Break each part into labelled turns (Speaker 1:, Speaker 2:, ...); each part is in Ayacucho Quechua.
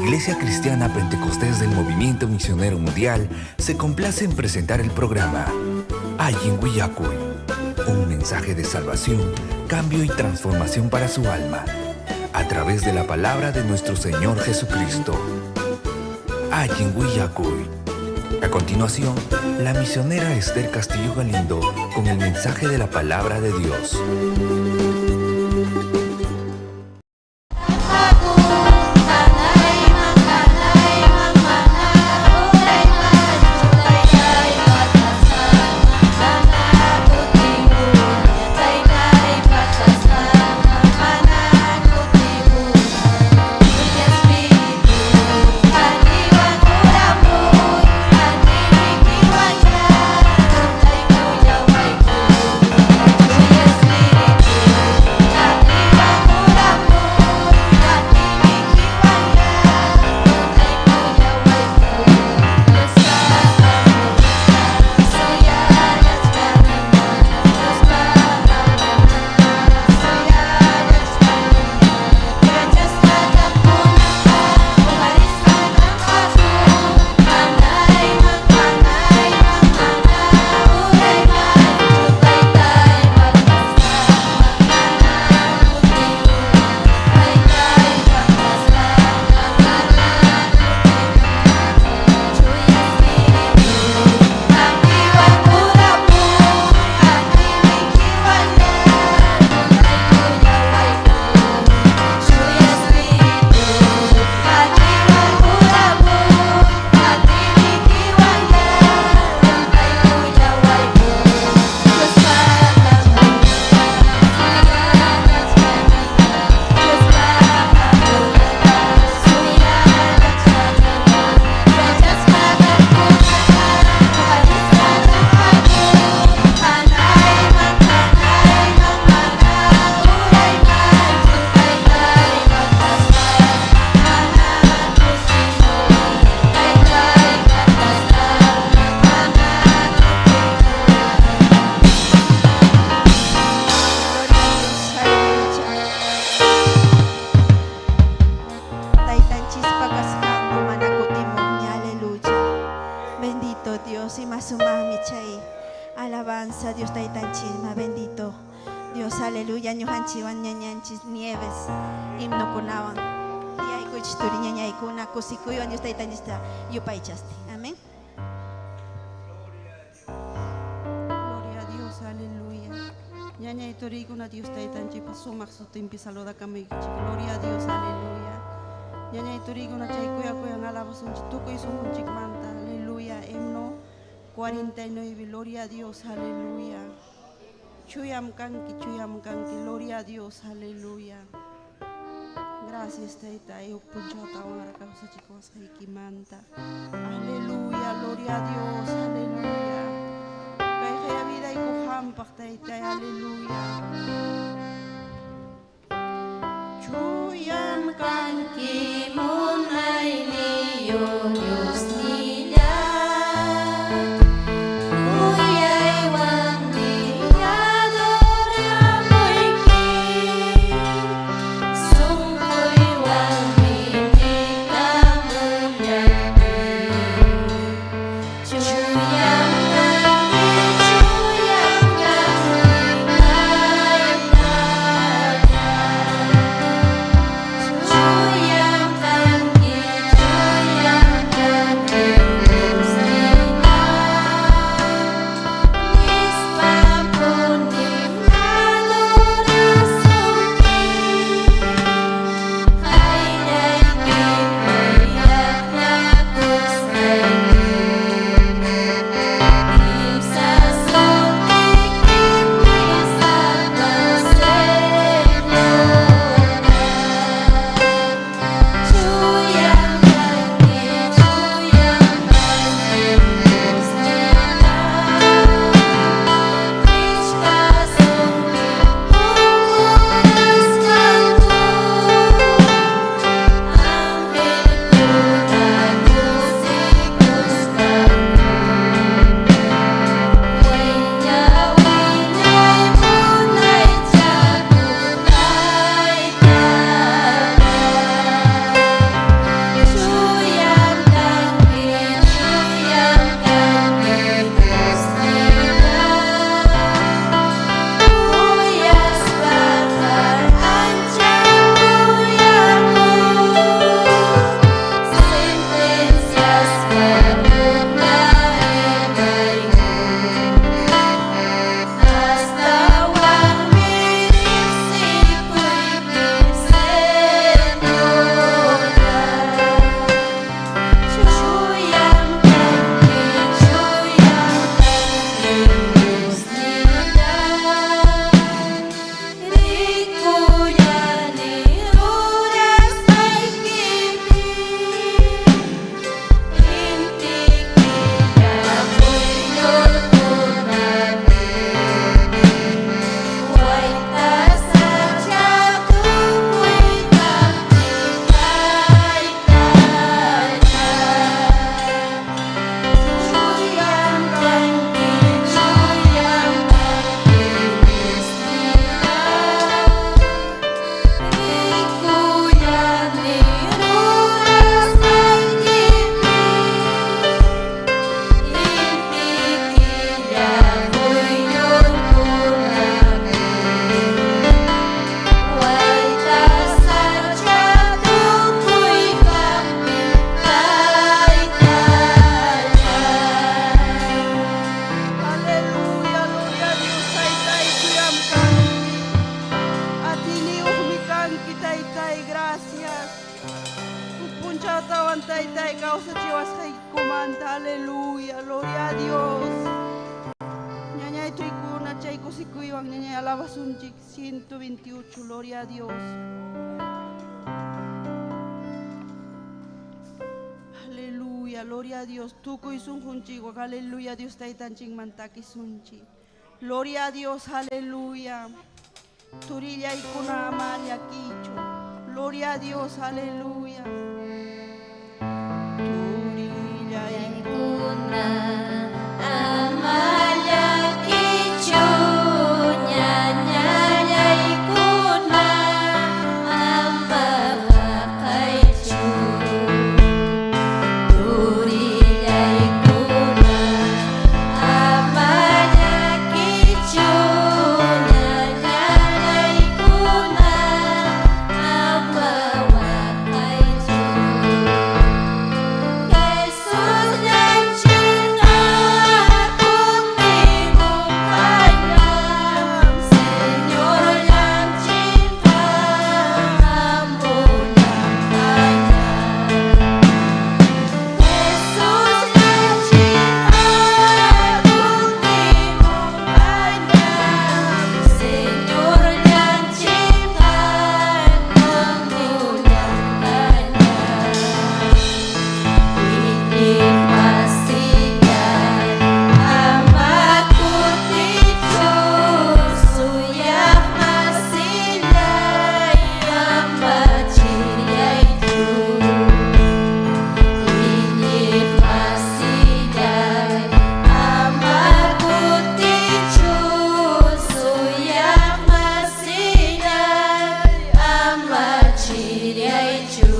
Speaker 1: Iglesia Cristiana Pentecostés del Movimiento Misionero Mundial se complace en presentar el programa Allin Willakuy, un mensaje de salvación, cambio y transformación para su alma, a través de la palabra de nuestro Señor Jesucristo. Allin Willakuy. A continuación, la misionera Esther Castillo Galindo con el mensaje de la palabra de Dios.
Speaker 2: Taytanchispa kasqanku mana kutimuqmi, aleluya. Bendito Dios, imasumaqmi chay alabanza Dios Taytanchisma, bendito Dios, aleluya. Ñuqanchikwan ñañanchis Nieves himnokunawan. Tiyaykuychis turi ñañaykuna kusikuywan Dios Taytanchista yupaychasti. Amén.
Speaker 3: Gloria a Dios, aleluya. Ñañay turiykuna Dios Taytanchikpa sumaq sutinpi saludakamuykichik. Gloria a Dios, aleluya. Ñañay turiykuna chay kuyakuyan alabasunchik tukuy sunqunchikmanta. Aleluya. Himno 49, gloria a Dios, aleluya. Chuyam kanki, chuyam kanki, gloria a Dios, aleluya. Gracias, Tayta, huk punchawta awanra kawsachikuwasqaykimanta. Aleluya, gloria a Dios, aleluya. Kayqaya vidayku qampaq, Taytay, aleluya. Chuyam kanki
Speaker 4: munayniyuq Diosnilláy, kuyaywanmi adoramuyki, sunquywanmi nikamullaki. Chuyam kanki, chuyam kanki, Taytallay.
Speaker 3: Kusiywan taytay kawsachiwasqaykumanta, aleluya, gloria a Dios. Ñañay turikuna chay kusikuywan ñañay alabasunchik 128, gloria a Dios. Aleluya, gloria a Dios. Tukuy sunqunchikwan, aleluya, Dios taytanchikman takisunchik. Gloria a Dios, aleluya. Turillaykuna ama llakichu. Gloria a Dios, aleluya.
Speaker 4: Turillaykuna ama llakichu, ñañallaykuna ama waqaychu. Turillaykuna ama llakichu, ñañallaykuna ama waqaychu. Jesusllanchikqa kutimunqañam, Señorllanchikqa hamunqañam. Jesusllanchikqa kutimunqañam, Señorllanchikqa hamunqañam. Iñiqmasillay ama kutiychu, suyaqmasillay ama chiriyaychu. Iñiqmasillay ama kutiychu, suyaqmasillay ama chiriyaychu.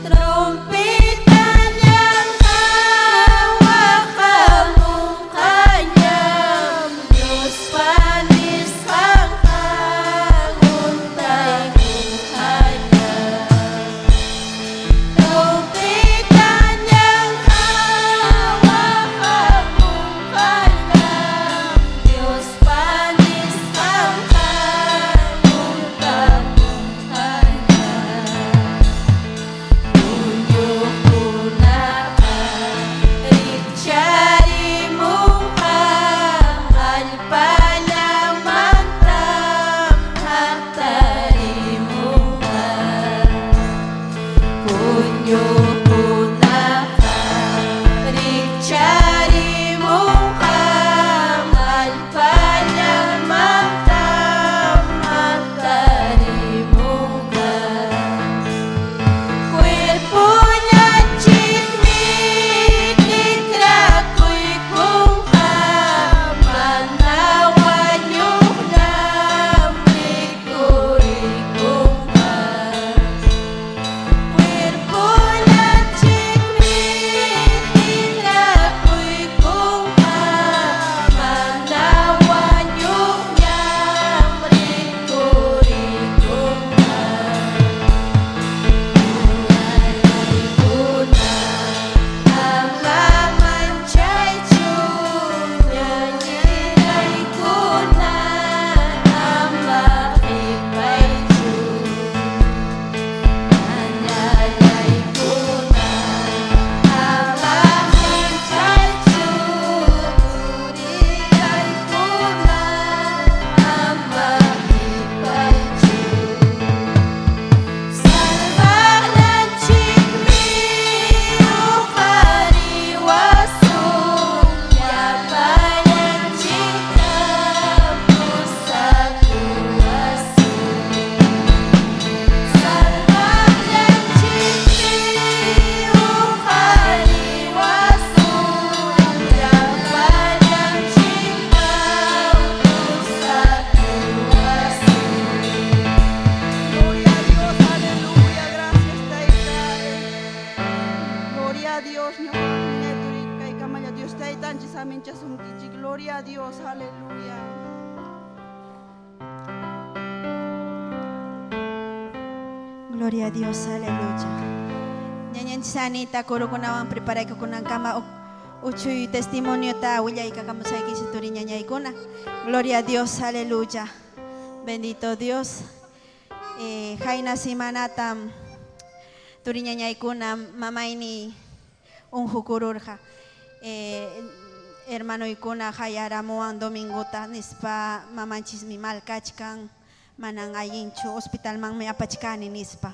Speaker 4: Trompetañam waqamunqañam, Diospa nisqanqa huntaykunqañam. Trompetañam waqamunqañam, Diospa nisqanqa huntaykunqañam. Puñuqkunaqa rikcharimunqa, allpallamantam hatarimunqa. Puñuqkunaqa rikcharimunqa, allpallamantam hatarimunqa. Cuerpollanchikmi tikrakuykunqa, mana wañuqñam rikurikunqa. Cuerpollanchikmi tikrakuykunqa, mana wañuqñam rikurikunqa. Ñañaykuna ama manchaychu, ñañaykuna ama qipaychu. Ñañaykuna ama manchaychu, turillaykuna ama qipaychu. Salvaqninchikmi huqariwasun, llapallanchiktam pusakuwasun. Salvaqninchikmi huqariwasun, llapallanchiktam pusakuwasun.
Speaker 3: Gloria a Dios, aleluya, gracias Taytay. Gloria a Dios, ñuqa turikaykamalla Dios taytanchik saminchasunkichik. Gloria a Dios, aleluya.
Speaker 2: Gloria a Dios, aleluya. Ñañanchis Anita kurukunawan preparaykukunankama uchuy testimoniota willaykamusaykichik turi ñañaykuna. Gloria a Dios, aleluya. Bendito Dios. Hayna simanatam Turiñañaykuna mamayni unqukururqa. Hermanoykuna hayaramuwan domingota nispa mamanchismi mal kachkan, manan allinchu, hospitalmanmi apachkani nispa.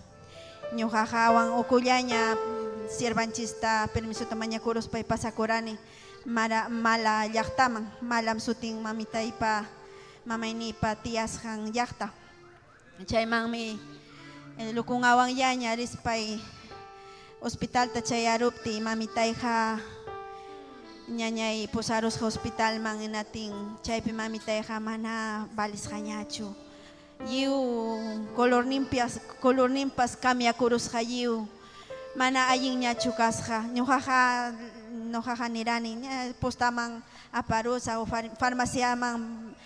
Speaker 2: Ñuqaqa ukullaña siervanchista permisota mañakuruspay pasakurani mara, mala llaqtaman, malam sutin mamitaypa mamaynipa tiyasqan llaqta. Chaymanmi lukungawanllaña rispay hospitalta chayaruptiy mamitayqa ñañay pusarusqa hospitalman, hinatin chaypi mamitayqa mana valisqañachu. Lliw colorninpas cambiakurusqa, lliw mana allinñachu kasqa. Ñuqaqa nirani postaman aparusaq o farmaciaman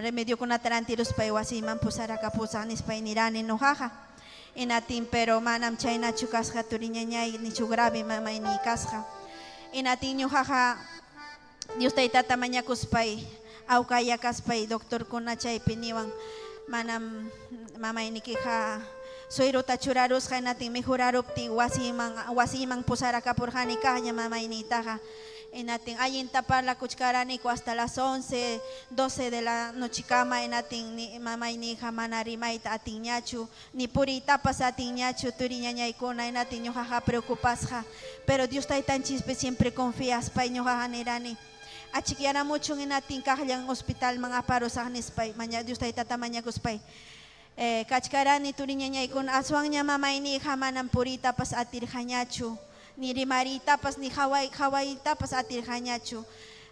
Speaker 2: remediokunata rantiruspay wasiyman pusarakapusaq nispay nirani ñuqaqa. Hinatin pero manam chaynachu kasqa, turiñañay, nichu grave mamayniy kasqa. Hinatin ñuqaqa Dios Taytata mañakuspay awkaya kaspay doctorkuna chaypi niwan manam mamaynikiqa suerota churarusqa, hinatin mejoraruptin wasiyman pusarakapurqani kaqlla mamayniytaqa. Hinatin allinta parlakuchkaraniku hasta las 11, 12 de la nochikama, hinatin mamayniyqa mana rimayta atinñachu, ni puriytapas atinñachu, turiñañaykuna. Hinatin ñuqaqa preocupasqa, pero Dios Taytanchispi siempre confiaspay ñuqaqa nirani achikyaramuchun, hinatin kaqllan hospitalman aparusaq nispay maña Dios Taytata mañakuspay kachkarani, turiñañaykuna. Aswanña mamayniyqa manam puriytapas atirqañachu, ni rimariytapas, ni hawaytapas atirqañachu.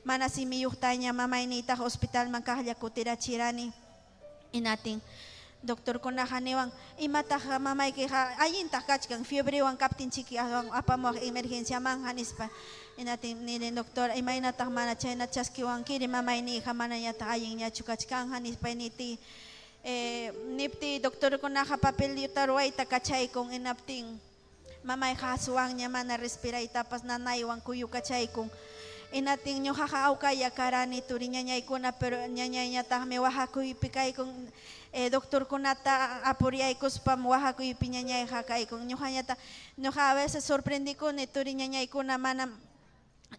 Speaker 2: Mana simiyuqtaña mamayniytaqa hospitalman kaqlla kutirachirani. Hinatin doctorkunaqa niwan imataq mamaykiqa allintaq kachkan, fiebrewan kaptinchiki aswan apamuwaq emergenciamanja nispa. Hinatin nini doctor, imaynataq mana chayna chaskiwankiri, mamayniyqa manañataq allinñachu kachkanja nispay niti niptiy doctorkunaqa papelita ruwayta kachaykun. Hinaptin mamayqa aswanña mana respiraytapas nanaywan kuyukachaykun. Hinatin ñuqaqa awkaya karani, turiñañaykuna, pero ñañayñataqmi waqakuypi kaykun, doctorkunata apuryaykuspam waqakuypi ñañayqa kaykun. Ñuqañataq ñuqa a veces sorprendikuni, turiñañaykuna, manam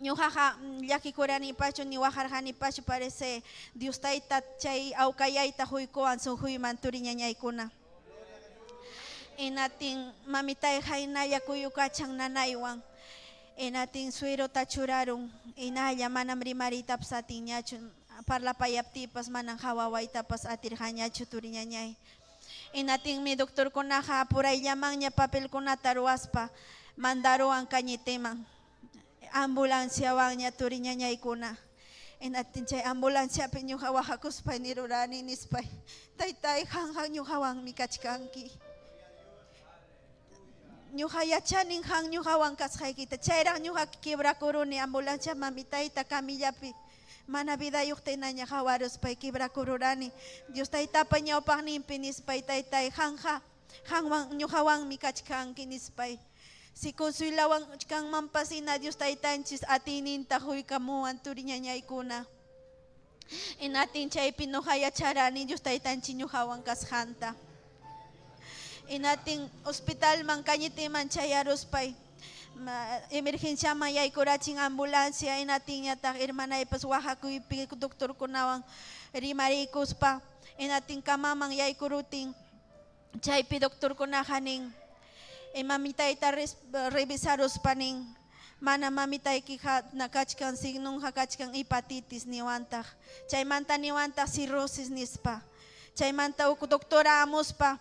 Speaker 2: ñuqaqa llakikuranipachu ni waqarqanipachu, parece Dios Tayta chay awkayayta huykuwan sunquyman, turiñañaykuna. Hinatin mamitayqa hinalla kuyukachan nanaywan. Hinatin suerota churarun, hinalla manam rimariytapas atinñachu, parlapayaptipas manam hawawaytapas atirqañachu, turiñañay. Hinatinmi doctorkunaqa apurayllamanña papelkunata ruwaspa mandaruwan Cañeteman ambulanciawanña, turiñañaykuna. Hinatin chay ambulanciapi ñuqa waqakuspay nirurani nispay: "Taytay, qamqa ñuqawanmi kachkanki. Ñuqa yachanin qam ñuqawan kasqaykita. Chayraq ñuqa quebrakuruni ambulancia mamitayta camillapi mana vidayuqta hinaña qawaruspay quebrakururani. Dios Taytapa ñawpaqninpi nispay: Taytay, qamqa qamwan ñuqawanmi kachkanki nispay. Si consuylawan kanmanpas hina Dios Taytanchis atiyninta huykamuwan, turiñañaykuna. Hinatin chaypi ñuqa yacharani Dios Taytanchik ñuqawan kasqanta. Hinatin hospitalman Cañeteman chayaruspay emergenciaman yaykurachin ambulancia. Hinatinñataq hermanaypas waqakuypi doctorkunawan rimariykuspa, hinatin camaman yaykurutin chaypi doctorkunaqa nin mamitayta revisaruspa nin mana mamitaykiqa kachkan signunqa kachkan hepatitis niwantaq, chaymanta niwantaq cirrosis nispa. Chaymanta huk doctora amuspa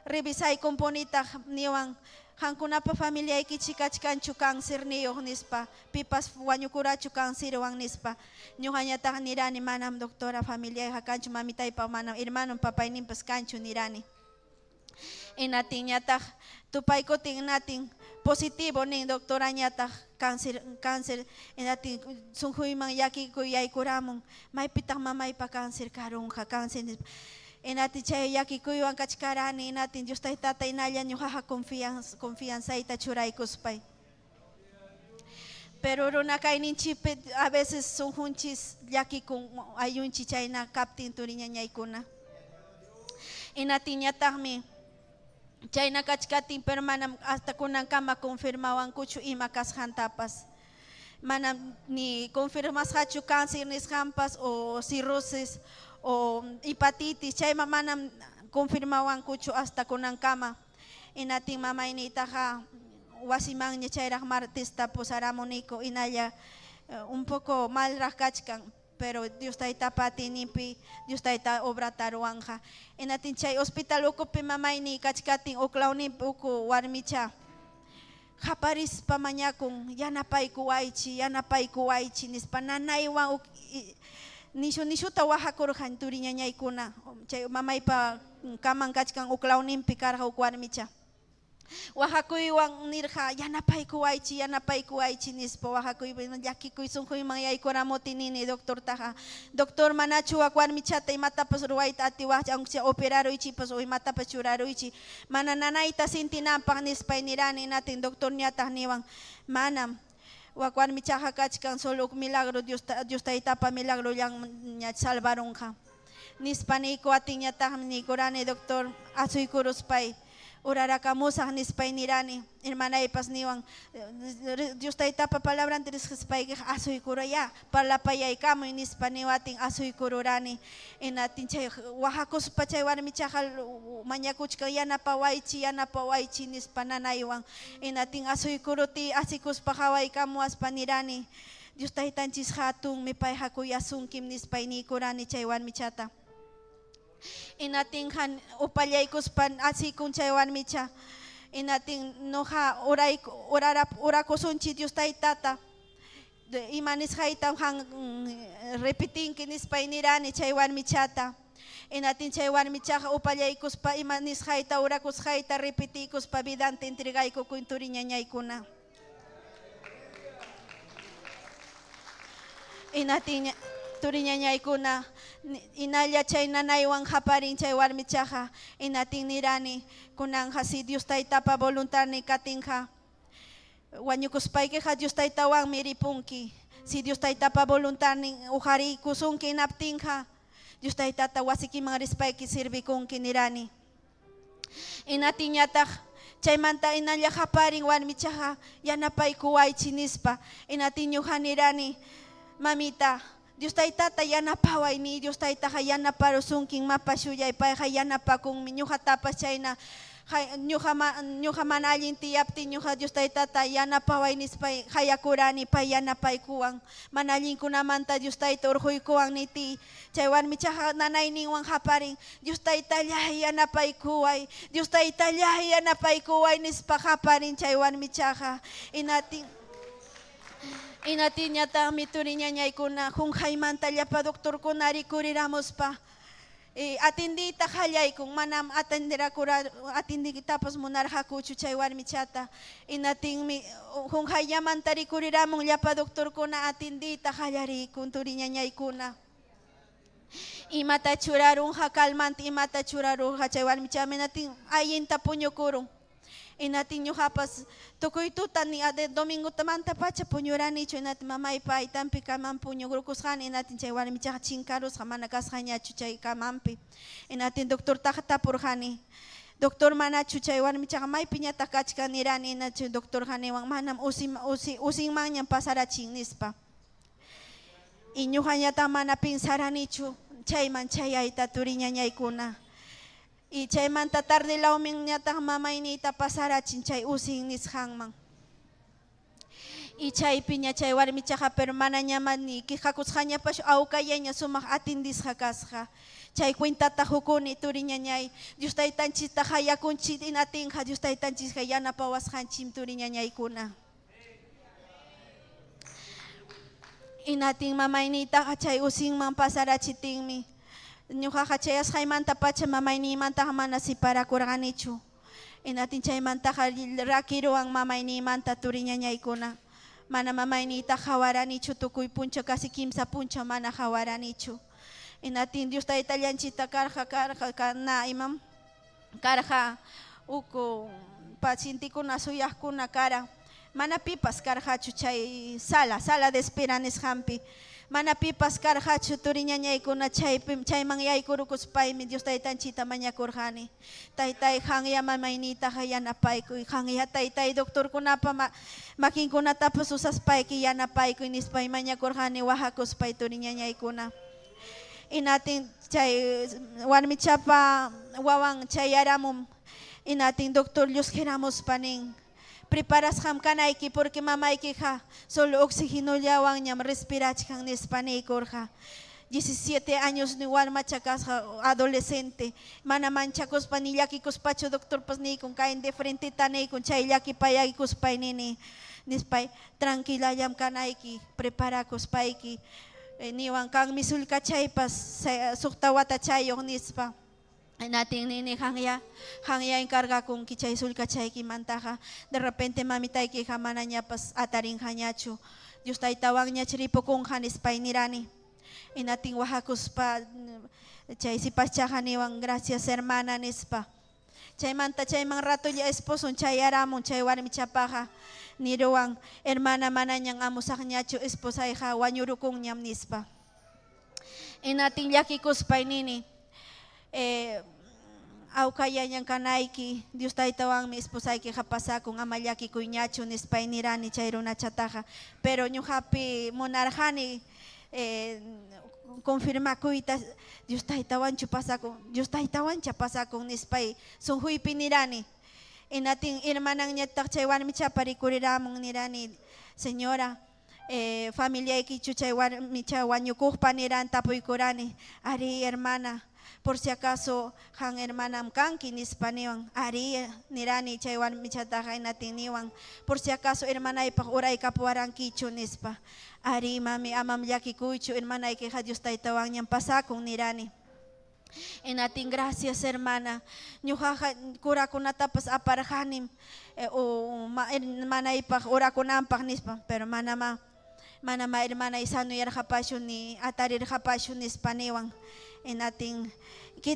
Speaker 2: revisaykunpunitaq niwan qamkunapa familiaykichik kachkanchu cancerniyuq nispa, pipas wañukurachu cancerwan nispa. Ñuqañataq nirani manam doctora familiayqa kanchu, mamitaypa manam hermanon papayninpas kanchu nirani. Hinatinñataq tupaykutin hinatin positivo nin doctorañataq cáncer, cáncer. Hinatin sunquyman llakikuy yaykuramun, maypitaq mamaypa cáncer karunqa, cáncer nispa. Hinatin chay llakikuywan kachkarani. Hinatin Dios Taytata hinalla ñuqaqa confianzayta churaykuspay. Pero runa kayninchikpi a veces sunqunchis llakikun ayllunchik chayna kaptin, turiñañaykuna. Hinatinñataqmi Chayna kachkatin, pero manam hasta kunankama confirmawankuchu ima kasqantapas. Manam ni confirmasqachu cáncer nisqanpas o cirrosis o hepatitis, chayma manam confirmawankuchu hasta kunankama. Inatin mamayniytaqa wasimanña chayraq martesta pusaramuniku, hinalla un poco malraq kachkan, pero Dios Taytapa atiyninpi Dios Tayta obrata ruwanqa. Inatin chay hospital ukupi mamayniy kachkatin uklawninpi uku warmicha qaparispa mañakun, yanapaykuwaychi, yanapaykuwaychi nispa nanaywan nishu nishuta wajakurqan turi ñañaykuna. Chay mamaypa kaman kachkan uklawninpi karqa uk warmicha. Wajakuywan nirqa, yanapaykuwaychi, yanapaykuwaychi nispa wajakuywan llakikuy sunquyman yaykuramuti nini doctortaqa. Doctor, manachu wak warmichata imatapas ruwayta atiwaqchi, aunque sea operaruychipas o imatapas churaruychi, mana nanayta sintinanpaq nispay nirani. Natin doctor ñataq niwan, manam wak warmichaqa kachkan, solo uk milagro Dios, Dios Taytapa milagrollanña salvarunqa nispa niykuwatinñataqmi niykurani, doctor, asuykuruspay urarakamusaq nispay nirani. Hermanaypas niwan, Dios Taytapa palabranta riqsispaykiqa asuykurayá, parlapayaykamuy nispa niwatin asuykururani. Hinatin chay wajakuspa chay warmichaqa mañakuchkan, yanapawaychi, yanapawaychi nispa nanaywan. Hinatin asuykuruti asikuspa qawaykamuwaspa nirani, Dios Taytanchis hatunmi, payqa kuyasunkim nispay niykurani chay warmichata. Hinatinqa upallaykuspa asikun chay warmicha. Hinatin noqa orakusunchik Dios Taytata. Ima nisqaytam qan repitinki nispay nirani chay warmichata. Hinatin chay warmichaqa upallaykuspa ima nisqayta orakusqayta repetiykuspa vidanta entregaykukuy turi ñañaykuna. Hinatin turi ñañaykuna hinalla chay nanaywan qaparin chay warmichaqa. Hinatin nirani, kunanqa si Dios Taytapa voluntadnin katinqa, wañukuspaykiqa Dios Taytawanmi ripunki. Si Dios Taytapa voluntadnin uqariykusunki hinaptinqa, Dios Taytata wasikiman rispayki servikunki nirani. Hinatiñataq chaymanta hinalla qaparin warmichaqa, yanapaykuwaychi nispa. Hinatin ñuqa nirani, mamita, Dios Taytata yanapaway ni, Dios Taytaqa yanaparusunkin mapashullay, payqa yanapakunmi ñuqatapas chayna ñuqa mana allin tiyaptin ñuqa Dios Taytata yanapaway nispay qayakurani, pay yanapaykuwan mana allinkunamanta Dios Tayta urquykuwan nitiy. Chay warmichaqa nanayninwan qaparin, Dios Taytallay yanapaykuway, Dios Taytallay yanapaykuway nispa qaparin chay warmichaqa. Hinatin Hinatiñataqmi turi ñañaykuna qunqaymanta llapa doctorkuna rikuriramuspa atendiyta qallaykun, manam atendiytapas munarqakuchu chay warmichata. Hinatinmi qunqayllamanta rikuriramun llapa doctorkuna atendiyta qallariykun turi ñañaykuna. Imata churarunqa calmante, imata churarunqa chay warmichami, hinatin allinta puñukurun. Hinatin ñuqapas tukuy tuta ni domingotamantapacha puñuranichu, hinatin mamaypa aytanpi kaman puñukurqusqani, hinatin chay warmichaqa chinkarusqa, mana kasqañachu chay kamanpi. Hinatin doctortaqa tapurqani, doctor, manachu chay warmichaqa maypiñataq kachkan nirani. Hinachu doctorqa niwan, manam, usinmanñam pasarachin nispa. Y ñuqañataq mana pensaranichu chayman chayayta turi ñañaykuna. Y chaymanta tarde lawminñataq mamayniyta pasarachin chay usin nisqanman. Y chaypiña chay warmichaqa, pero manañama ni quejakusqañapas, awkallaña sumaq atendisqa kasqa. Chay cuentata qukuni turi ñañay, Dios Taytanchikta qayakunchik hinatinqa Dios Taytanchisqa yanapawasqanchik turi ñañaykuna. Hinatin mamayniytaqa chay usinman pasarachitinmi ñuqaqa chayasqaymantapacha mamayniymantaqa mana separakurqanichu. Hinatin chaymantaqa rakiruwan mamayniymanta turi ñañaykuna. Mana mamayniyta qawaranichu tukuy punchaw, casi 3 punchaw mana qawaranichu. Hinatin Dios Taytallanchikta karqa karqa na imam karqa uku pacientekuna suyaqkuna kara. Mana pipas karqachu chay sala de espera nisqanpi. Mana pipas karqachu turi ñañaykuna chaypim chayman yaykurukuspaymi Dios taytanchita mañakurqani. Taytay qanya mamayniytaqa yanapaykuy. Qanya taytay doctorkunapa ma makinkunatapas usaspayki yanapaykuy nispay mañakurqani wahakuspay turi ñañaykuna. Inatin chay warmichapa wawan chayaramum inatin doctor llusqiramuspa nin preparasqam kanayki porque mamaykiqa solo oxigenollawanñam respirachkan nispa niykurqa. 17 años ni warmacha kasqa adolescente mana manchakuspa ni llakikuspachu doctorpas niykun kayn de frenteta niykun chay llakipayaykuspay nini nispay tranquilallam kanayki preparakuspayki niwan kanmi sullkachaypas suqta watachayuq nispa. Natin nini qanya qanya encargakunki chay sullkachaykimantaqa de repente mamitaykiqa manañapas atarinqañachu Dios taytawanñach ripukunqa nispay nirani. Inatin wahakuspa chay sipaschaqa niwan gracias hermana nispa. Chaymanta chayman ratolla esposon chayaramun chay warmichapaqa niruwan hermana manañan amusaqñachu esposayqa wañurukunñam nispa. Inatin llakikuspay nini awkayañan kanayki Dios taytawanmi esposaykiqa pasakun ama llakikuyñachu nispay nirani chay runachataqa pero ñuqapi munarqani confirmakuyta Dios taytawanchu pasakun Dios taytawancha pasakun nispay sunquypi nirani. Inatin hermananñataq chay warmichapa rikuriramun nirani señora familiaykichu chay warmicha wañukuqpa niran tapuykurani ari hermana por si acaso qan hermanam kanki nispa niwan ari nirani chay warmichataqa inatin niwan por si acaso hermanaypaq uraykapuwarankichu nispa ari mami amam llakikuychu hermanaykiqa Dios taytawanñam pasakun nirani. Inatin gracias hermana ñuqaqa curakunatapas aparqanim o hermanaypaq orakunanpaq nispa pero manama manama hermanay sanuyarqapaschu ni atarirqapaschu nispa niwan. Inatin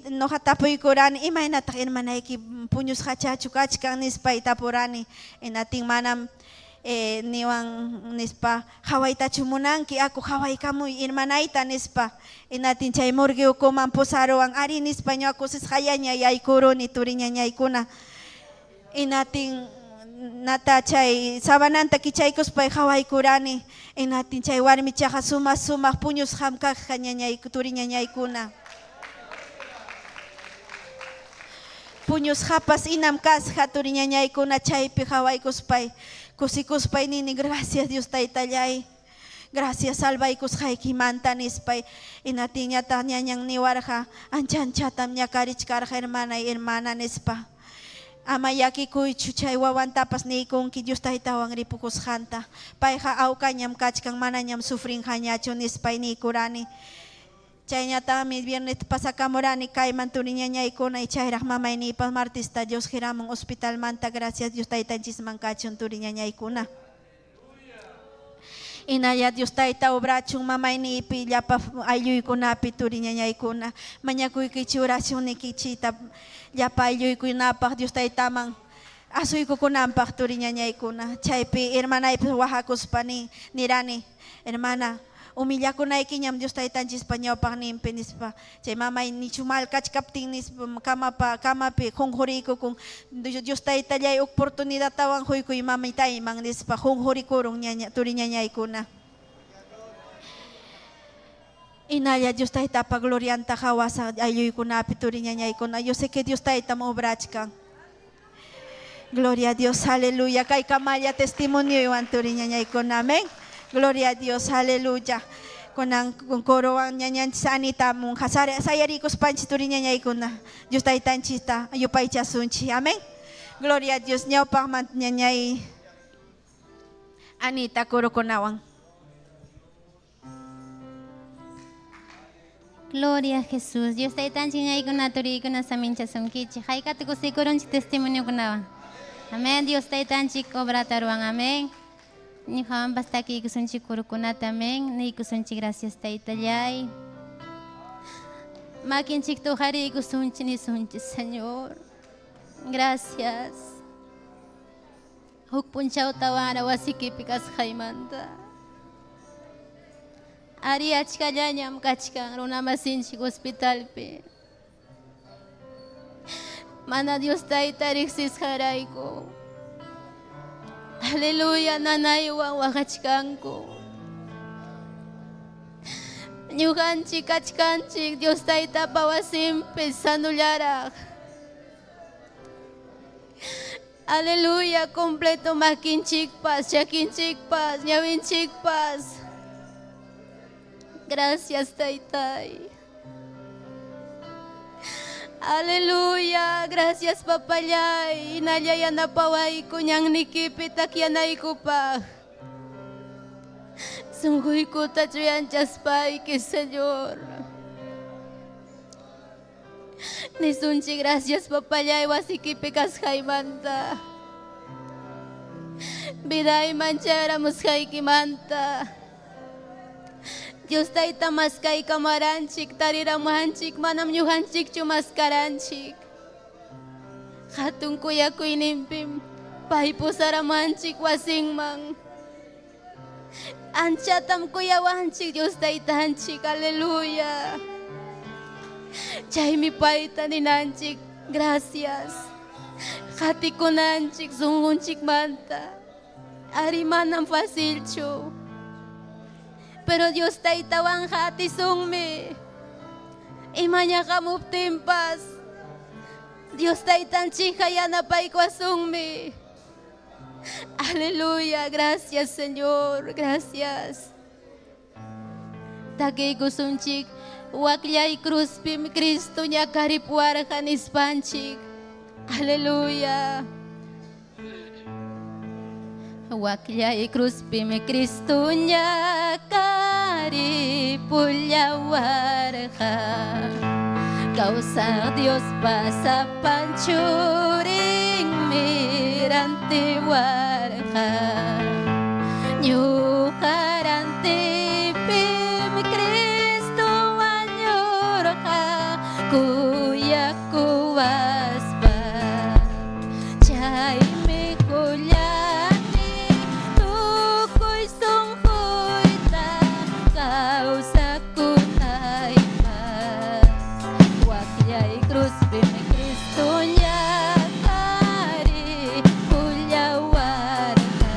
Speaker 2: ñuqa tapuykurani imaynataq hermanayki puñusqachachu kachkan nispay tapurani. Inatin manam niwan nispa qhawaytachu munanki aku qhawaykamuy hermanayta nispa. Inatin chay morgue ukuman pusaruwan ari nispa ñuqa kusisqallaña yaykuruni turi ñañaykuna. Inatin nata chay sabananta kichaykuspay qhawaykurani inatin chay warmichaqa sumaq sumaq puñusqam kaqqa ñañay turi ñañaykuna. Puñusqapas inam kasqa turi ñañaykuna chaypi qhawaykuspay kusikuspay nini gracias Dios taytallay gracias salvaykusqaykimanta nispay inatinñataq ñañan niwarqa ancha anchatam ñakarichkarqa hermanay hermana nispa. Ama llakikuychu chay wawantapas niykunki Dios taytawan ripukusqanta payqa awkañam kachkan manañam sufrinqañachu nispay niykurani. Chayñataqmi viernes pasakamurani kayman turi ñañaykuna y chayraq mamayniypas martista Dios hiramun hospitalmanta gracias Dios taytanchisman kachun turi ñañaykuna. Inaya Dios tayta obrachun mamayniypi llapa aylluykunapi turi ñañaykuna mañakuykichi oracionniykichita llapa aylluykunapaq Dios taytaman asuykukunanpaq turi ñañaykuna chaypi hermanaypas wahakuspa nirani hermana humillakunaykiñam Dios taytanchispa ñawpaqninpi nispa chay mamay nichu mal kachkaptin nispa kamapa kamapi qunquriykukun Dios taytallay oportunidadtawan quykuy mamitayman nispa qunqurikurun ñaña turi ñañaykuna. Inalla Dios taytapa glorianta qhawasaq aylluykunapi turi ñañaykuna yo sé que Dios taytam obrachkan. Gloria a Dios, aleluya. Kay kamalla testimonioywan turi ñañaykuna, amén. Gloria a Dios, aleluya. Kunan corowan ñañanchis anitamun sayarikuspanchis turi ñañaykuna Dios taytanchista yupaychasunchik, amén. Gloria a Dios, ñawpaqman ñañay Anita corokunawan.
Speaker 5: Gloria a Jesús. Dios taytanchik ñaykuna turiykuna saminchasunkichik. Hayk'ata kusikurunchik testimoniokunawan. Amén. Dios taytanchik obrata ruwan. Amén. Ñuqawanpas takiykusunchik kurukunata. Amén. Niykusunchik gracias taytallay. Makinchikta uqariykusunchik nisunchik, Señor. Gracias. Huk p'unchawtawanra wasikipi kasqaymanta. Ari achkallañam kachkan runamasinchik hospitalpi. Mana Dios Tayta riqsisqarayku. Aleluya, nanaywan waqachkanku. Ñuqanchik kachkanchik Dios Taytapa wasinpi sanullaraq. Aleluya, completo makinchikpas, chakinchikpas, ñawinchikpas. Gracias, Taytay. Aleluya, gracias papallay. Hinalla yanapawayku ñannikipi takyanaykupaq. Sunquykuta chuyanchaspayki, Señor. Nisunchik gracias papallay wasikipi kasqaymanta. Vidayman chayaramusqaykimanta. Dios Tayta maskaykamaranchik, tariramuwanchik, manam ñuqanchikchu maskaranchik. Hatun kuyakuyninpim pay pusaramuwanchik wasinman. Anchatam kuyawanchik Dios Taytanchik, aleluya. Chaymi payta ninanchik, gracias. Qatikunanchik sunqunchikmanta. Ari manam facilchu. Pero Dios Taytawanqa atisunmi. Imaña hamuptinpas Dios Taytanchikqa yanapaykuwasunmi. Aleluya, gracias Señor, gracias. Takiykusunchik, wakllay cruzpim Cristo ñakaripuwarqa nispanchik. Aleluya. Wakllay cruzpim Cristo ñakaripullawarqa. Kawsaq Diospa sapan churinmi rantiwarqa. Ñuqa rantipim Cristo wañurqa kuyakuwaspa. Chaymi qullani tukuy sunquyta kawsakunaypaq. Wakllay cruzpim Cristo ñakaripullawarqa.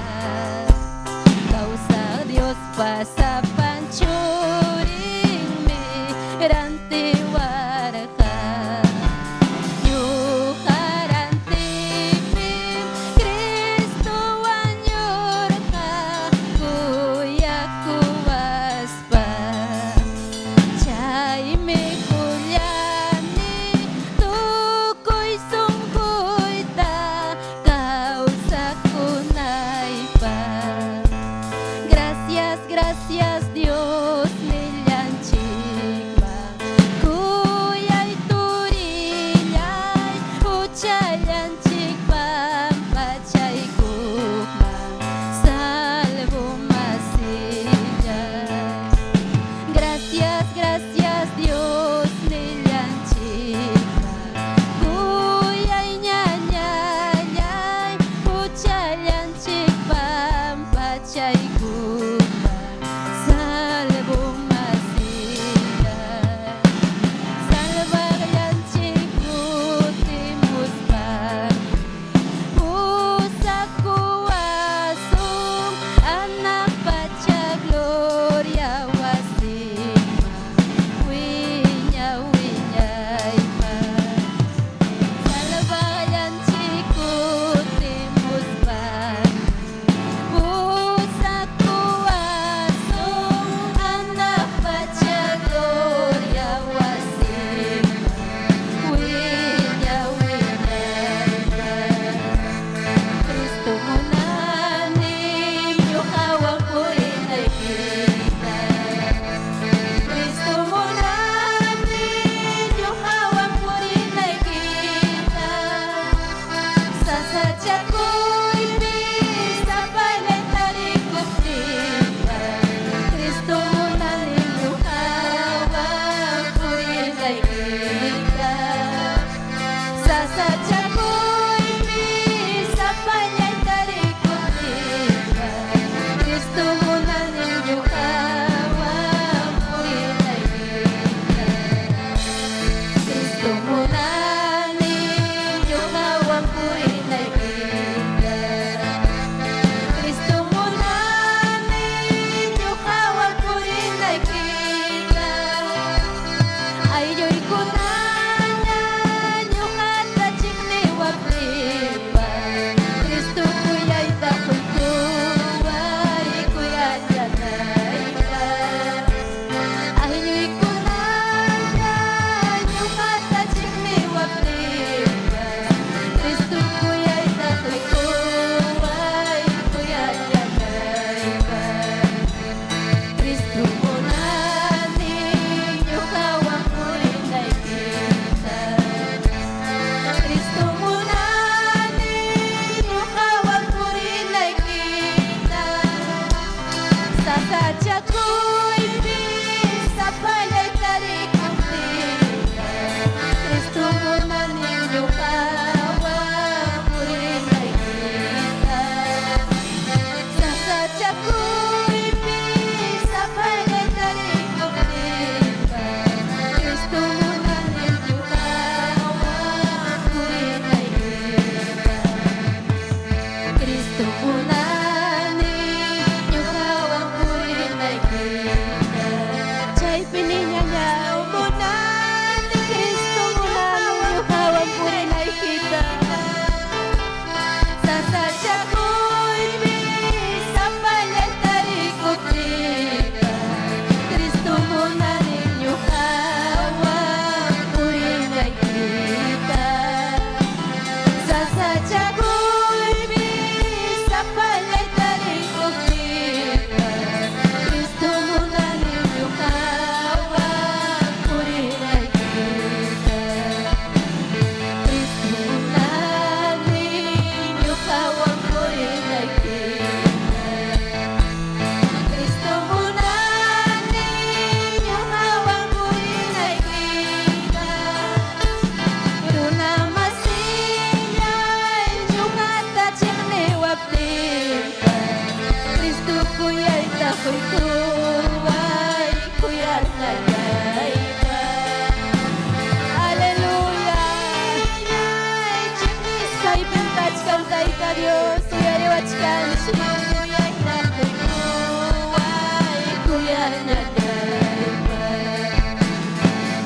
Speaker 4: kachkan Tayta Dios, uyariwachkanchik.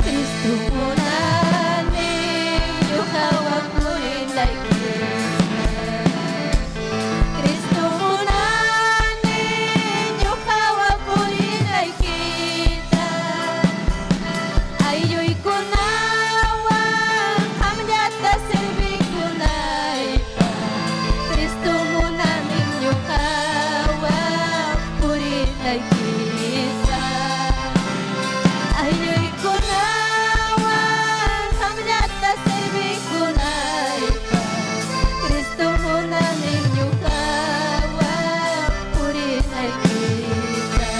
Speaker 4: Cristo munani ñuqawan purinaykita. Cristo munani ñuqawan purinaykita. Aylluykunawan qamllata servikunaypaq. Cristo munani ñuqawan purinaykita. Aylluykunawan qamllata servikunaypaq. Cristo munani ñuqawan purinaykita.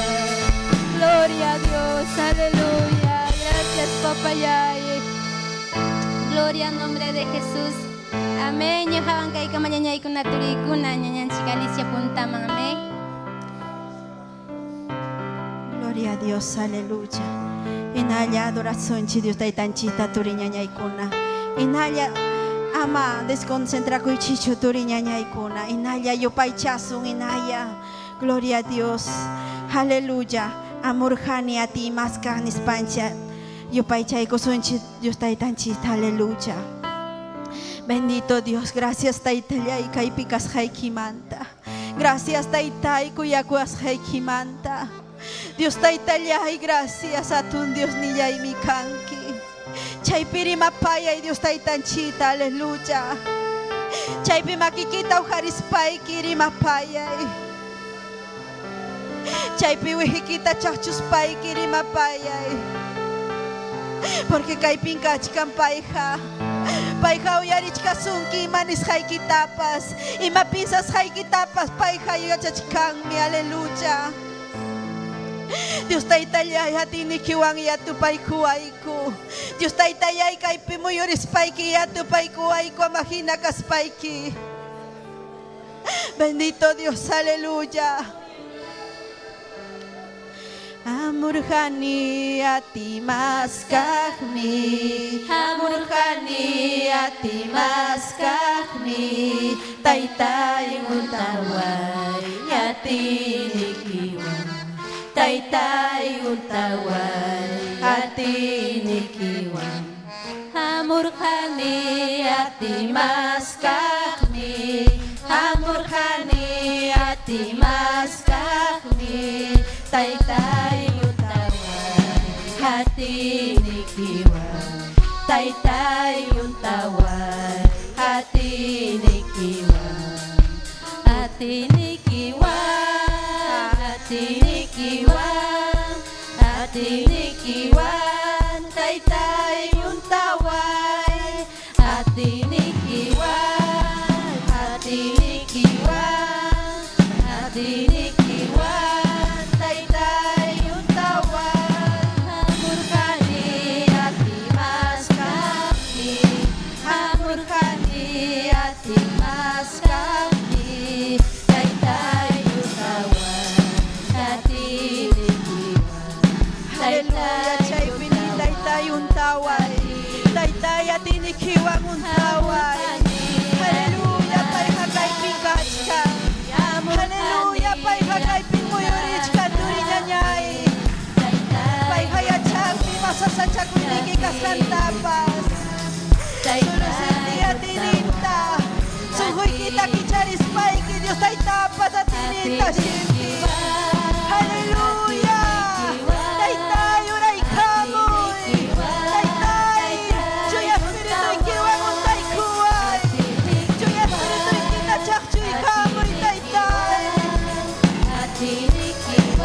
Speaker 4: Gloria a Dios, aleluya. Gracias, papayay.
Speaker 5: Gloria al nombre de Jesús. Amén. Ñuqawan kaykama ñañaykuna turiykuna ñañanchik Alicia puntaman. Amén.
Speaker 2: Gloria a Dios, aleluya. Inalla adorasunchik Dios taytanchikta turi ñañaykuna. Inalla ama desconcentrakuychichu turi ñañaykuna. Inalla yupaychasun inalla. Gloria a Dios. Aleluya. Amurjani ati maskaq nispancha yupaychaykusunchik Dios taytanchikta. Aleluya. Bendito Dios, gracias Taytallay kaypi kasqaykimanta. Gracias Taytay kuyakuwasqaykimanta. Dios Taytallay, gracias atun Dios nillaymi kanki. Chaypi rimapayay Dios Taytanchita, aleluya. Chaypi makikita uqharispayki rimapayay. Chaypi wihikita chaqchuspayki rimapayay. Porque kaypin kachkan payqa. Payqa uyarichkasunki ima nisqaykitapas, ima piensasqaykitapas payqa yachachkanmi, aleluya. Dios Taytallay atiynikiwan yatupaykuwayku. Dios Taytallay kaypi muyurispayki yatupaykuwayku ama hina kaspayki. Bendito Dios, aleluya. Amurjani atimaskaqmi,
Speaker 4: Hamurqani atimaskaqmi, Taytay untaway atinikiwan. Taytay untaway atinikiwan. Hamurqani atimaskaqmi, Hamurqani atimaskaqmi, Taytay untaway atinikiwan. Taytay untaway atinikiwan. Atinikiwan, atinikiwan, atinikiwan, taytay untaway. Atinikiwan, atinikiwan, atinikiwan, taytay untaway. Hamurqani atimaskaqmi, hamurqani atimaskaqmi, taytay untaway, atinikiwan.
Speaker 2: Aleluya, chaypi ni Taytay untaway. Taytay atinikiwan untaway. Aleluya, payqa kaypin kachkan. Aleluya, payqa kaypin muyurichkan turi ñañay. Payqa yachanmi masasachakuyniyki kasqantapas. Solo sentí atininta. Sunquykita kicharispayki Dios Taytapas atininta sinti. Aleluya. Taytay uraykamuy. Taytay, chuya espirituykiwan untaykuway. Chuya espirituykita chaqchuykamuy, Taytay.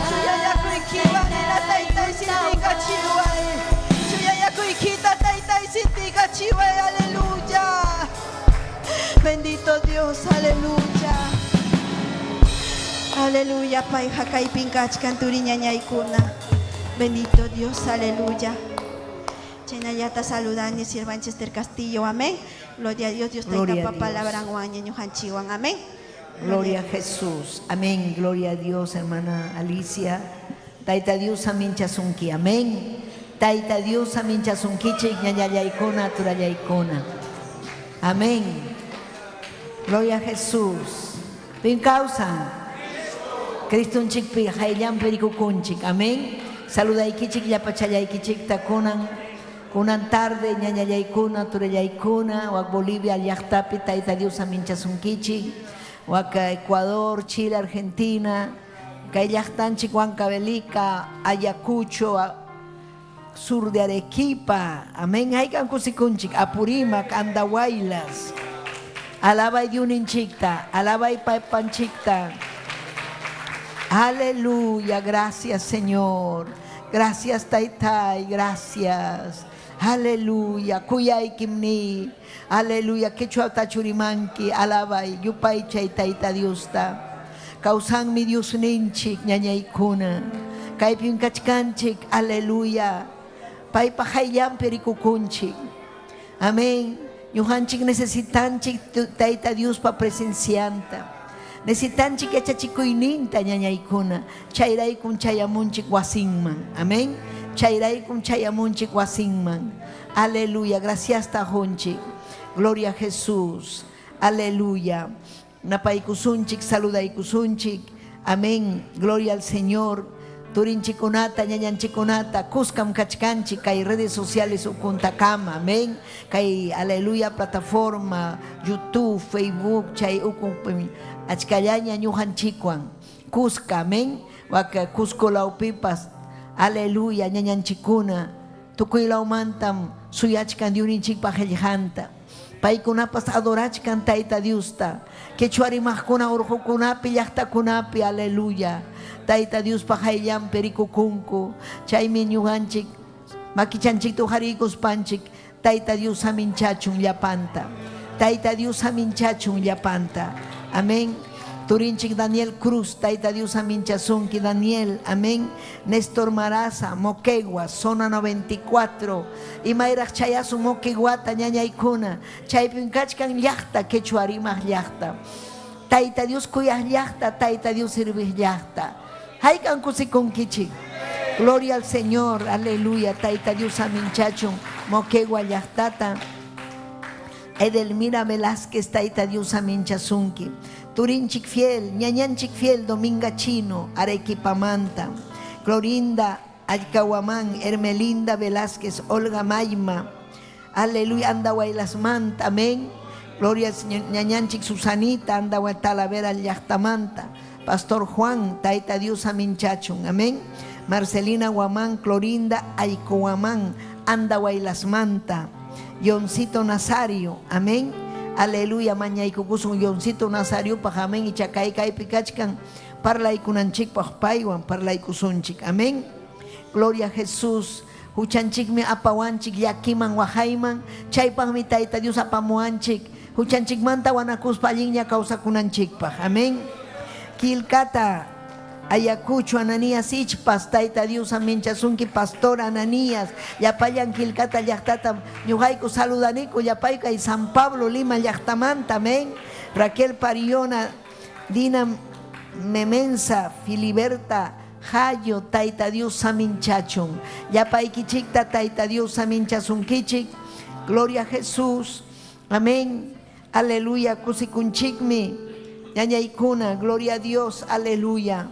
Speaker 2: Chuya yakuykiwan nina Taytay sintiykachiway. Chuya yakuykita Taytay sintiykachiway. Aleluya. Bendito Dios, aleluya. Aleluya, payqa kaypin kachkan turi ñañaykuna. Bendito Dios, aleluya. Chaynallata saludani Sirvanchester Castillo, amén. Gloria a Dios, Dios
Speaker 6: Gloria
Speaker 2: taytapa
Speaker 6: a Dios.
Speaker 2: palabranwan ñuqanchikwan, amén.
Speaker 6: Gloria a Jesús. Amén. Gloria a Dios, hermana Alicia. Taita Dios, amén, chasunki. Amén. Taita Dios, amén, chasunkichik, ñañallaykuna, turallaykuna. Amén. Gloria a Jesús. Pim kawsan? Cristonchikpi hayllanpi rikukunchik. Amén. Saludaykichik llapachallaykichikta kunan kunan tarde ñañallaykuna turillaykuna wak Bolivia llaqtapi Tayta Dios aminchasunkichik. Wak Ecuador, Chile, Argentina, kay llaqtanchik Huancavelica, Ayacucho, sur de Arequipa. Amén. Haykan kusikunchik Apurímac, Andahuaylas. Alabay Diuninchikta, alabay Paypanchikta. Aleluya, gracias Señor. Gracias Taytay, gracias. Aleluya, kuyaykim ni. Aleluya, quechuatachu rimanki, alabay, yupaychay Tayta Diosta. Kawsanmi Diosninchik, ñañaykuna. Kaypim kachkanchik, aleluya. Paypa hayllanpi rikukunchik. Amén. Ñuqanchik necesitanchik Tayta Diospa presencianta. Necesitanchik yachachikuyninta ñañaykuna. Chayraykum chayamunchik wasinman. Amén. Chayraykum chayamunchik wasinman. Aleluya. Gracias tajunchik. Gloria a Jesús. Aleluya. Napaykusunchik, saludaykusunchik. Amén. Gloria al Señor. Turinchikunata, ñañanchikunata, kuskam kachkanchik, kay redes sociales ukuntakama. Amén. Kay aleluya plataforma, YouTube, Facebook, chay ukun achkallaña ñuqanchikwan. Kuska, amén. Waka Cusco lawpipas, aleluya, ñañanchikuna. Tukuy lawmantam suyachkan Diosninchikpa qillqanta. Paykunapas adorachkan Tayta Diosta. Quechua rimaqkuna urqukunapi, llaqtakunapi, aleluya. Tayta Diospa hayllanpi rikukunku. Chaymi ñuqanchik makichanchikta uqariykuspanchik Tayta Dios aminchachun llapanta. Tayta Dios aminchachun llapanta. Amén. Turinchik Daniel Cruz, Tayta Dios aminchasunki Daniel, amén. Néstor Maraza, Moquegua, zona 94. Imayraq chayasun Moqueguata ñañaykuna. Chaypim kachkan llaqta, quechua rimaq llaqta. Tayta Dios kuyaq llaqta, Tayta Dios sirviq llaqta. Haykan kusikunkichik. Gloria al Señor, aleluya. Tayta Dios aminchachun Moquegua llaqtata. Edelmira Velázquez, Tayta Dios aminchasunki. Turinchik fiel, ñañanchik fiel, Dominga Chino, Arequipamanta. Clorinda Alcahuamán, Hermelinda Velázquez, Olga Mayma. Aleluya, Andahuaylasmanta, amén. Gloria al Señor, ñañanchik Susanita, Andahuay Talavera llaqtamanta. Pastor Juan, Tayta Dios aminchachun, amén. Marcelina Guamán, Clorinda Aycohuamán, Andahuaylasmanta. Yoncito Nazario, amén. Aleluya, mañaykukusun Yoncito Nazariopaq, amén. Icha kay kaypi kachkan parlaykunanchikpaq paywan parlaykusunchik, amén. Gloria a Jesús. Huchanchikmi apawanchik llakiman waqayman, chaypaqmi Tayta Dios apamuwanchik huchanchikmanta wanakuspa allinña kawsakunanchikpaq, amén. Quilcata Ayacucho Ananías Ichpas, Tayta Dios aminchasunki Pastor Ananías, llapallan Quilcata llaqtata ñuqayku saludaniku llapayku kay San Pablo Lima llaqtamanta, amén. Raquel Pariona, Dina Memensa, Filiberta Jayo, Tayta Dios aminchachun. Llapaykichikta Tayta Dios aminchasunkichik. Gloria a Jesús. Amén. Aleluya. Kusikunchikmi. Ñañaykuna. Gloria a Dios. Aleluya.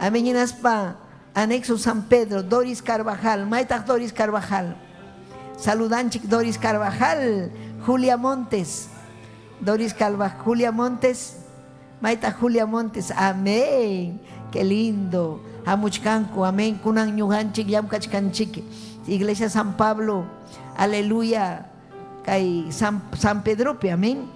Speaker 6: Amén. Hinaspa. Anexo San Pedro. Doris Carvajal. Maytaq Doris Carvajal. Saludanchik Doris Carvajal. Julia Montes. Doris Carvajal. Julia Montes. Maytaq Julia Montes. Amén. Qué lindo. Hamuchkanku. Amén. Kunan ñuqanchik llamkachkanchik. Iglesia San Pablo. Aleluya. Kay San, San Pedropi. Amén.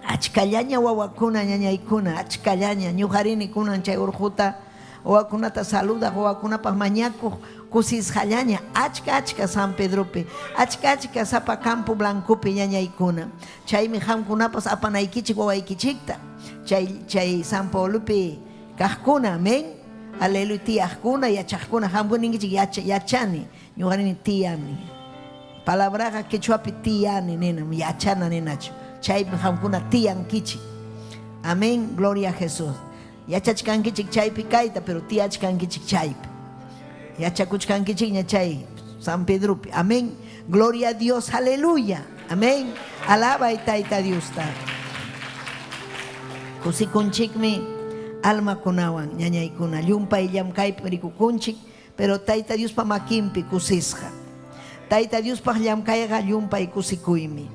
Speaker 6: Achkallaña wawakuna ñañaykuna, achkallaña ñuqarini kunan chay urquta wawakunata saludaq, wawakunapaq mañakuq kusisqallaña, achka achka San Pedropi, achka achka sapa Campo Blancopi ñañaykuna. Chaymi qamkunapas apanaykichik wawaykichikta chay chay San Pablopi kaqkuna, amén. Aleluya, tiyaqkuna, yachaqkuna, qamkuna ninkichik yacha, yachani, ñuqarini tiyani. Palabraqa quechuapi tiyani ninam, yachana ninachu. Chaypi qamkuna tiyankichik. Amén, gloria a Jesús. Yachachkankichik chaypi kayta, pero tiyachkankichik chaypi. Yachakuchkankichikña chay San Pedropi. Amén. Gloria a Dios, aleluya. Amén. Alabay Tayta Diosta. Kusikunchikmi almakunawan, ñañaykuna, llumpay llamkaypim rikukunchik, pero Tayta Diospa makinpi kusisqa. Tayta Diospaq llamkayqa llumpay kusikuymi.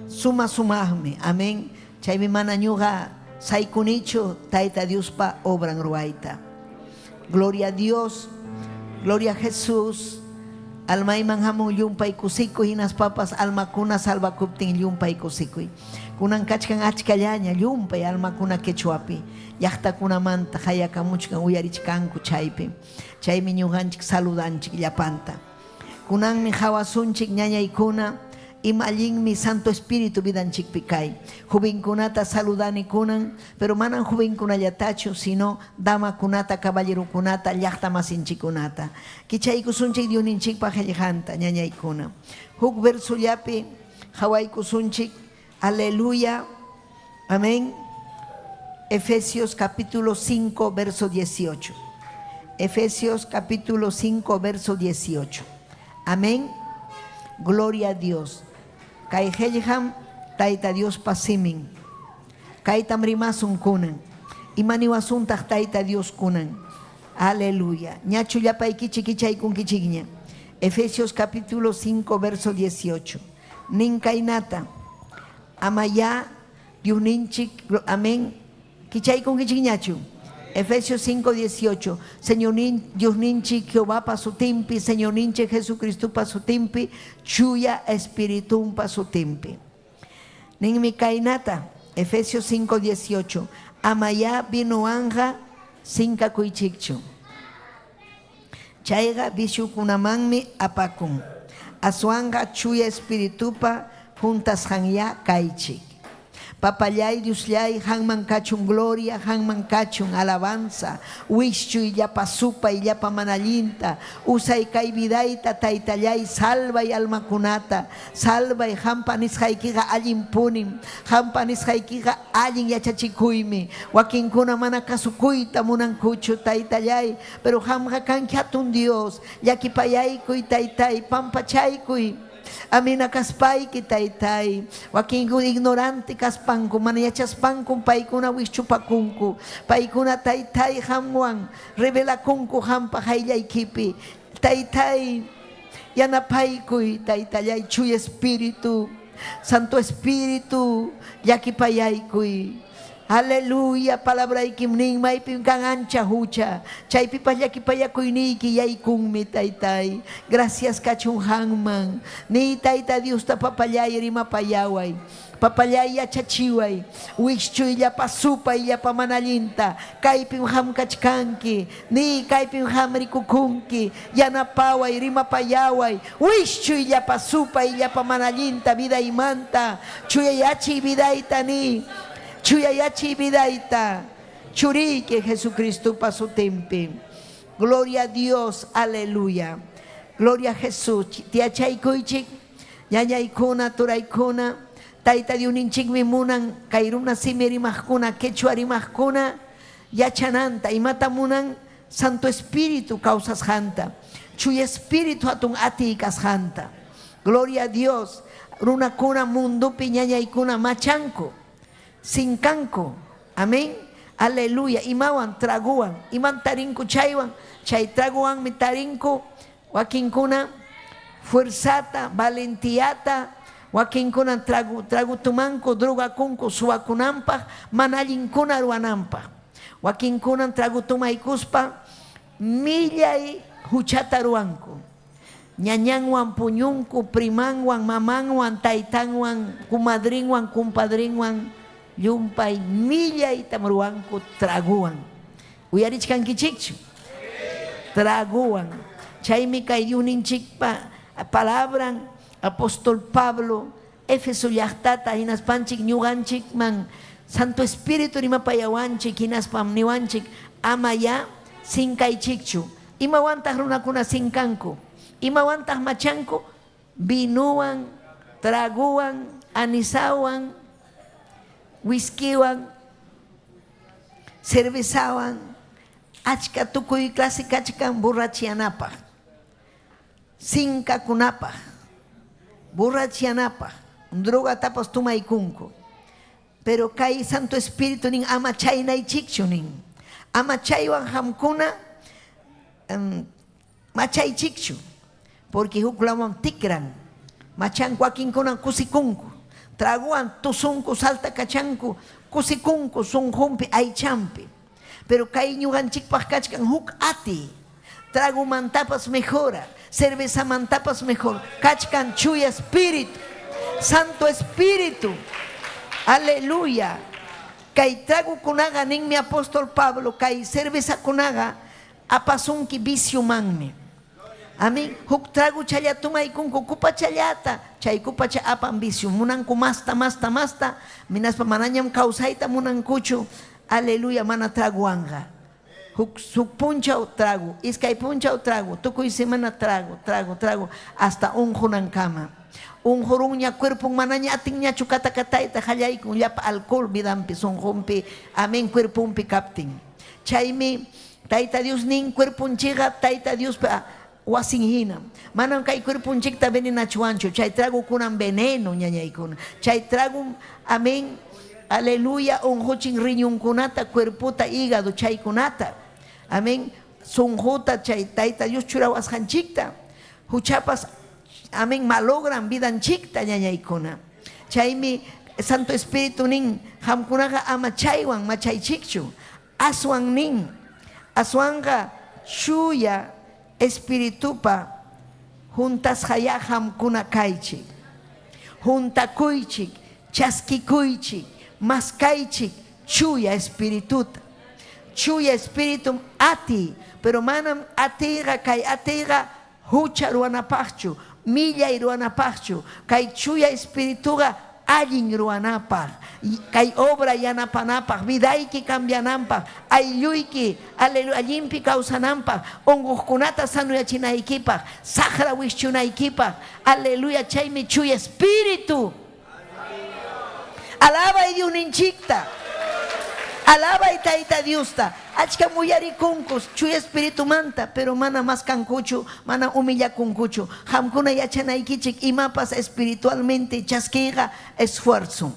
Speaker 6: Suma sumaqmi. Amén. Chaymi mana ñuqa saykunichu Tayta Diospa obran ruwayta. Gloria a Dios, gloria a Jesús. Almayman hamun llumpay kusikuy hinaspapas almakuna salvakuptin llumpay kusikuy. Kunan kachkan achkallaña llumpay almakuna quechuapi llaqtakunamanta qayakamuchkan uyarichkanku chaypi. Chaymi ñuqanchik saludanchik llapanta. Kunanmi qawasunchik ñañaykuna ima allinmi Santo Espíritu vidanchikpi kay. Jovenkunata saludani kunan, pero manan jovenkunallatachu, sino damakunata, caballerokunata, llaqtamasinchikkunata. Kichaykusunchik Diosninchikpa qellqanta, ñañaykuna. Huk versollapi qawaykusunchik, aleluya, amén. Efesios capítulo 5, verso 18. Efesios capítulo 5, verso 18. Amén. Gloria a Dios. Kay qellqam Tayta Diospa simin. Kaytam rimasun kunan. Ima niwasuntaq Tayta Dios kunan? Aleluya. Ñachu llapaykichik kichaykunkichikña. Efesios capítulo 5, verso 18. Nin kaynata. Amayá Diosninchik, amén. Kichaykunkichikñachu. Efesios 5, 18. Señor Diosninchik Jehovapa sutinpi, Señorninchik Jesucristopa sutinpi, Chuya Espiritumpa sutinpi. Ninmi kaynata, Efesios 5, 18. Amayá vinowanqa sinkakuychikchu. Chayqa visyukunamanmi apakun. Aswanqa Chuya Espiritupa huntasqanyá kaychik. Papallay Diosllay, qanman kachun gloria, qanman kachun alabanza, wischuy llapa supay, llapa mana allinta, usay kay vidayta, Taytallay, salvay almakunata, salvay, qampa nisqaykiqa allinpunim, qampa nisqaykiqa allin yachachikuymi, wakinkuna mana kasukuyta munankuchu, Taytallay, pero qamqa kanki hatun Dios, llakipayaykuy, Taytay, pampachaykuy. Amina kaspayki, Taytay. Wakinku ignorante kaspanku, mana yachaspankum paykuna wischupakunku. Paykuna, Taytay, qamwan revelakunku qampa qayllaykipi. Taytay, yanapaykuy, Taytallay, Chuya Espíritu, Santo Espíritu, llakipayaykuy. Aleluya, palabraykim nin, maypim kan ancha hucha, chaypipas llakipayakuyniyki yaykunmi, Taytay. Gracias kachun qanman. Niy, Tayta Diosta, papallay rimapayaway. Papallay yachachiway. Wischuy llapa supay, llapa mana allinta. Kaypim qam kachkanki. Niy, kaypim qam rikukunki. Yanapaway, rimapayaway. Wischuy llapa supay, llapa mana allinta vidaymanta. Chuyayachiy vidayta, niy. Chuyayachiy vidayta. Churiyki Jesucristopa sutinpi. Gloria a Dios, aleluya. Gloria a Jesús. Tiyachaykuychik, ñañaykuna, turaykuna, Tayta Diosninchikmi munan kay runa simi rimaqkuna, quechua rimaqkuna yachananta, imata munan Santo Espíritu kawsasqanta, Chuya Espíritu hatun atiy kasqanta. Gloria a Dios. Runakuna mundopi ñañaykuna machanku, sinkanku. Amén. Aleluya. Imawan traguwan, iman tarinku chaywan, chay traguwanmi tarinku wakinkuna fuerzata, valentiata, wakinkuna tragu tragu tumanku, drogakunku suwakunanpaq, mana allinkuna ruwananpaq. Wakinkunan tragu tumaykuspa millay huchata ruwanku. Ñañanwan puñunku, primanwan, mamanwan, taytanwan, kumadrinwan, kumpadrinwan, llumpay millaytam ruwanku traguwan. Uyarichkankichikchu? Traguwan. Chaymi kay Diosninchikpa palabran apóstol Pablo Éfeso llaqtata hinaspanchik ñuqanchikman Santo Espíritu rimapayawanchik hinaspam niwanchik amayá sinkaychikchu. Imawantaq runakuna sinkanku? Imawantaq machanku? Vinowan, traguwan, anisawan, whiskiwan, cervezawan, achka tukuy clase kachkan borrachianapaq, sinkakunapaq, borrachianapaq, drogatapas tumaykunku. Pero kay Santo Espíritu nin ama chaynaychikchu nin. Ama chaywan hamkuna machaychikchu. Porque huklawan tikran. Machanku wakinkunan kusikunku. Traguan tusunku saltakachanku kusikunku sunqunpi aychampi. Pero kay ñuqanchikpaq kachkan huk ati. Tragumantapas mejora, cervezamantapas mejor. Kachkan chuya espíritu, Santo Espíritu. Aleluya. Kay tragukunaqa ninmi apóstol Pablo, kay cervezakunaqa apasunki viciomanmi. Amén. Huk trago challa tumaykunku kupachallata, chay kupacha apan vicio. Munanku masta, masta, masta. Minaspa manañam kawsayta munankuchu. Aleluya, mana traguanqa. Huk, huk punchaw trago, iskay punchaw trago, tukuy semana trago, trago, trago, hasta unqunankama. Unqurunña cuerpon manaña atinñachu katakatayta hallaykun llapa alcohol vidanpi, sunqunpi, amén, cuerponpi kaptin. Chaymi Tayta Dios nin cuerponchikqa Tayta Diospa wasin hina. Manam kay cuerponchikta venenachwanchu, chay tragokunam veneno ñañaykuna. Chay tragom, amén, aleluya, unquchin riñonkunata, cuerpota, hígado, chaykunata. Amén, sunquta chay Tayta Dios churawasqanchikta. Huchapas, amén, malogran vidanchikta ñañaykuna. Chaymi Santo Espíritu nin, qamkunaqa ama chaywan machaychikchu. Aswan nin, aswanqa chuya Espiritupa juntasqayá qamkuna kaychik. Juntakuychik, chaskikuychik, maskaychik chuya Espirituta. Chuya Espiritum atiy, pero manam atiyqa kay atiyqa hucha ruwanapaqchu, millay ruwanapaqchu. Kay chuya Espirituqa allin ruwanapaq, kay obra yanapanapaq, vidayki cambiananpaq, aylluyki aleluya allinpi kawsananpaq, unquqkunata sanoyachinaykipaq, saqra wischunaykipaq. Aleluya, chaymi chuya Espíritu. Alabay Diosninchikta. Alabay Tayta Diosta. Achkam uyarikunku chuya Espiritumanta, pero mana maskankuchu, mana humillakunkuchu. Qamkuna yachanaykichik imapas espiritualmente chaskiyqa esfuerzo,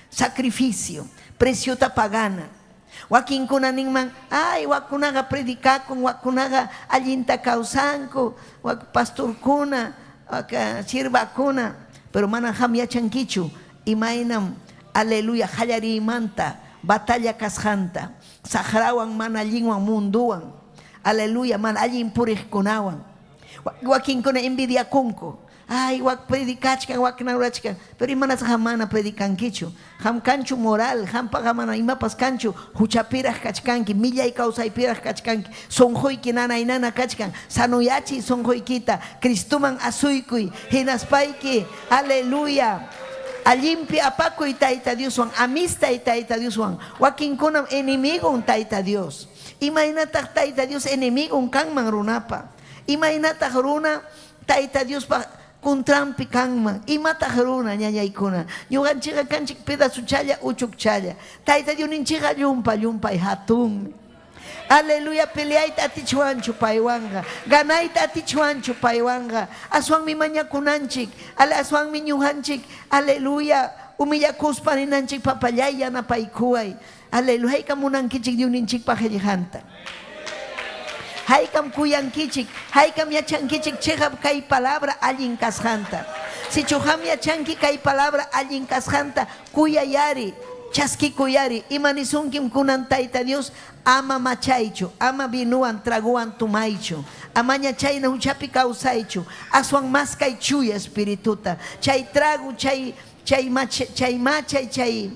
Speaker 6: sacrificio, preciota pagana. Wakinkuna ninman, ay, wakkunaqa predicakun, wakkunaqa allinta kawsanku, wak pastorkuna, wak siervakuna, pero mana qam yachankichu imaynam, aleluya, qallariymanta batalla kasqanta, saqrawan, mana allinwan, munduwan, aleluya, mana allin puriqkunawan. Wakinkuna envidiakunku. Ay, wak predicachkan, wak rurachkan, pero imanasqa qam mana predicankichu? Qam kanchu moral, qampaqa mana imapas kanchu, huchapiraq kachkanki, millay kawsaypiraq kachkanki, sunquyki nanay nana kachkan, sanoyachiy sunquykita, Cristoman asuykuy, hinaspayki, aleluya, allinpi apakuy Tayta Dioswan, amistay Tayta Dioswan. Wakinkunam enemigon Tayta Dios. Imaynataq Tayta Dios enemigon kanman runapa? Imaynataq runa Tayta Diospa contranpi kanman? Imataq runa ñañaykuna? Ñuqanchikqa kanchik pedazochalla, uchukchalla. Tayta Diosninchikqa llumpa llumpay hatunmi. Aleluya, peleayta atichwanchu paywanqa, ganayta atichwanchu paywanqa. Aswanmi mañakunanchik, aswanmi ñuqanchik, aleluya, humillakuspa ninanchik, papallay yanapaykuway. Aleluya, haykam munankichik Diosninchikpa qellqanta? Haykam kuyankichik, haykam yachankichik cheqap kay palabra allin kasqanta? Sichu qam yachanki kay palabra allin kasqanta, kuyayari, chaskikuyari. Ima nisunkim kunan Tayta Dios? Ama machaychu, ama vinowan, tragowan tomaychu, amaña chayna huchapi kawsaychu, aswan maskay chuya Espirituta. Chay trago, chay chay chay machay, chay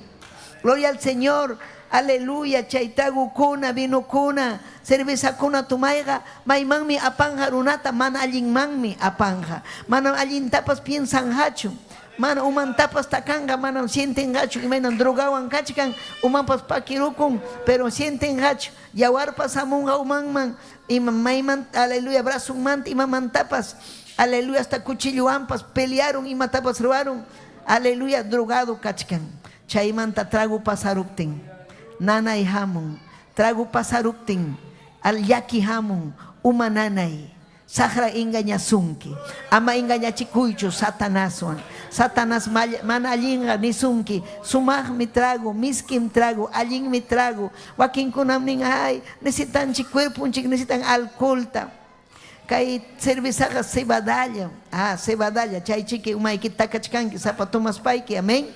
Speaker 6: gloria al Señor, aleluya, chay tragokuna, vinokuna, cervezakuna tomayqa maymanmi apanja runata, mana allinmanmi apanja. Manam allintapas piensanqachu, mana umantapas takanqa, manam sientenqachu imaynam drogawan kachkan, umanpas pakirukun, pero sientenqachu, yawarpas hamunqa umanman, ima mayman, aleluya, brazonmanta, imamantapas, aleluya, hasta cuchillowanpas pelearun, imatapas ruwarun, aleluya, drogado kachkan. Chaymanta trago pasaruptin, nanay hamun, trago pasaruptin, al llaki hamun, uma nanay. Saqra engañasunki. Ama engañachikuychu Satanaswan. Satanas mana allinqa nisunki, sumaqmi trago, miskim trago, allinmi trago. Wakinkunam nin, ay, necesitanchik cuerponchik necesitan alcoholta. Kay cervezaqa cebadallam. Ah, cebadalla, chay chiki umaykita takachkanki sapa tomaspayki, amén.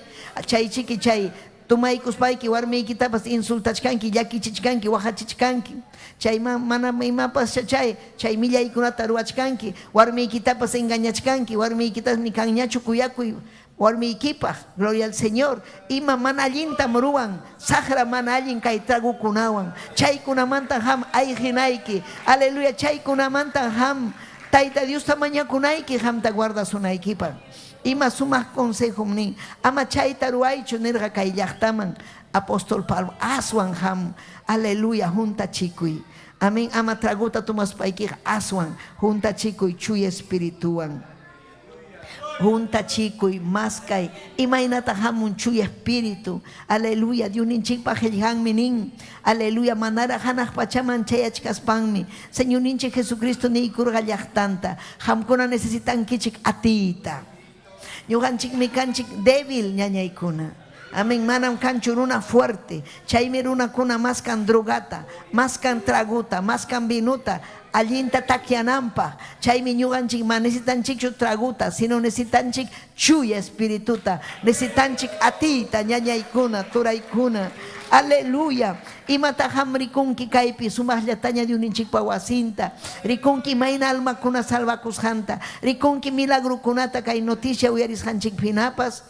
Speaker 6: Chay chiki chay tomaykuspayki warmiykitapas insultachkanki, llakichichkanki, waqachichkanki. Chay manam imapas chay chay millaykunata ruwachkanki, warmiykitapas engañachkanki, warmiykitapas ni kanñachu kuyakuy warmiykipaq. Gloria al Señor. Ima mana allintam ruwan saqra mana allin kay tragokunawan. Chaykunamanta qam ayqinayki. Aleluya. Chaykunamanta qam Tayta Diosta mañakunayki qamta guardasunaykipaq. Ima sumaq consejom nin, ama chayta ruwaychu nirqa kay llaqtaman apóstol Pablo, aswan qam, aleluya, huntachikuy. Amén, ama tragota tomaspaykiqa aswan huntachikuy Chuya Espirituwan. Huntachikuy, maskay, imaynataq hamun Chuya Espíritu. Aleluya, Diosninchikpa qellqanmi nin, aleluya, manaraq hanaq pachaman chayachkaspanmi, Señorninchik Jesucristo niykurqa llaqtanta, qamkuna necesitankichik atiyta. Ñuqanchikmi kanchik débil ñañaykuna. Amén, manam kanchu runa fuerte. Chaymi runakuna maskan drogata, maskan tragota, maskan vinota, allinta takyananpaq. Chaymi ñuqanchik mana necesitanchikchu tragota, sino necesitanchik Chuya Espirituta, necesitanchik atiyta, ñañaykuna, turaykuna. Aleluya. Imataq qam rikunki kaypi sumaqllataña Diosninchikpa wasinta? Rikunki imayna almakuna salvakusqanta? Rikunki milagrokunata kay noticia uyarisqanchikpinapas?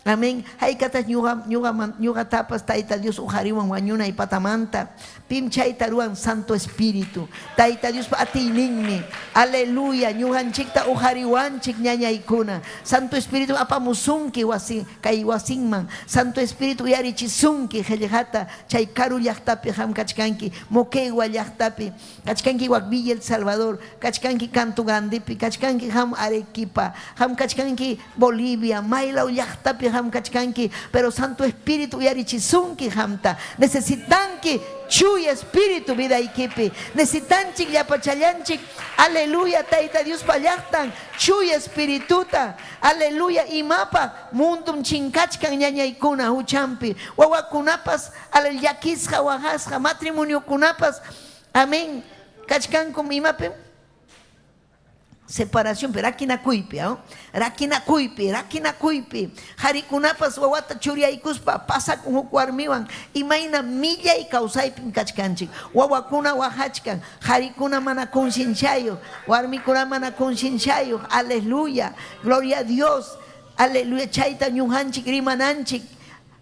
Speaker 6: Amén. Haykataq ñuqa ñuqa ñuqatapas Tayta Dios uqariwan wañunay patamanta? Pim chayta ruwan? Santo Espíritu. Tayta Diospa atiyninmi. Aleluya. Ñuqanchikta uqariwanchik ñañaykuna. Santo Espíritu apamusunki wasi kay wasinman. Santo Espíritu uyarichisunki qellqata chay karu llaqtapi qam kachkanki, Moquegua llaqtapi. Kachkanki wak Villa El Salvador, kachkanki Canto Grandepi, kachkanki qam Arequipa, qam kachkanki Bolivia, maylaw llaqtapi qam kachkanki, pero Santo Espíritu uyarichisunki qamta. Necesitanki Chuya Espíritu vidaykipi. Necesitanchik llapachallanchik, aleluya, Tayta Diospa llaqtan Chuya Espirituta. Aleluya, imapaq mundum chinkachkan ñañaykuna huchanpi, wawakunapas llakisqa, waqasqa, matrimoniokunapas, amén, kachkankum imapim? Separacionpi, rakinakuypi, rakinakuypi, rakinakuypi. Qarikunapas wawata churyaykuspa pasakun huk warmiwan, imayna millay kawsaypim kachkanchik. Wawakuna waqachkan, qarikuna mana concienciayuq, warmikuna mana concienciayuq. Aleluya, gloria a Dios, aleluya, chayta ñuqanchik rimananchik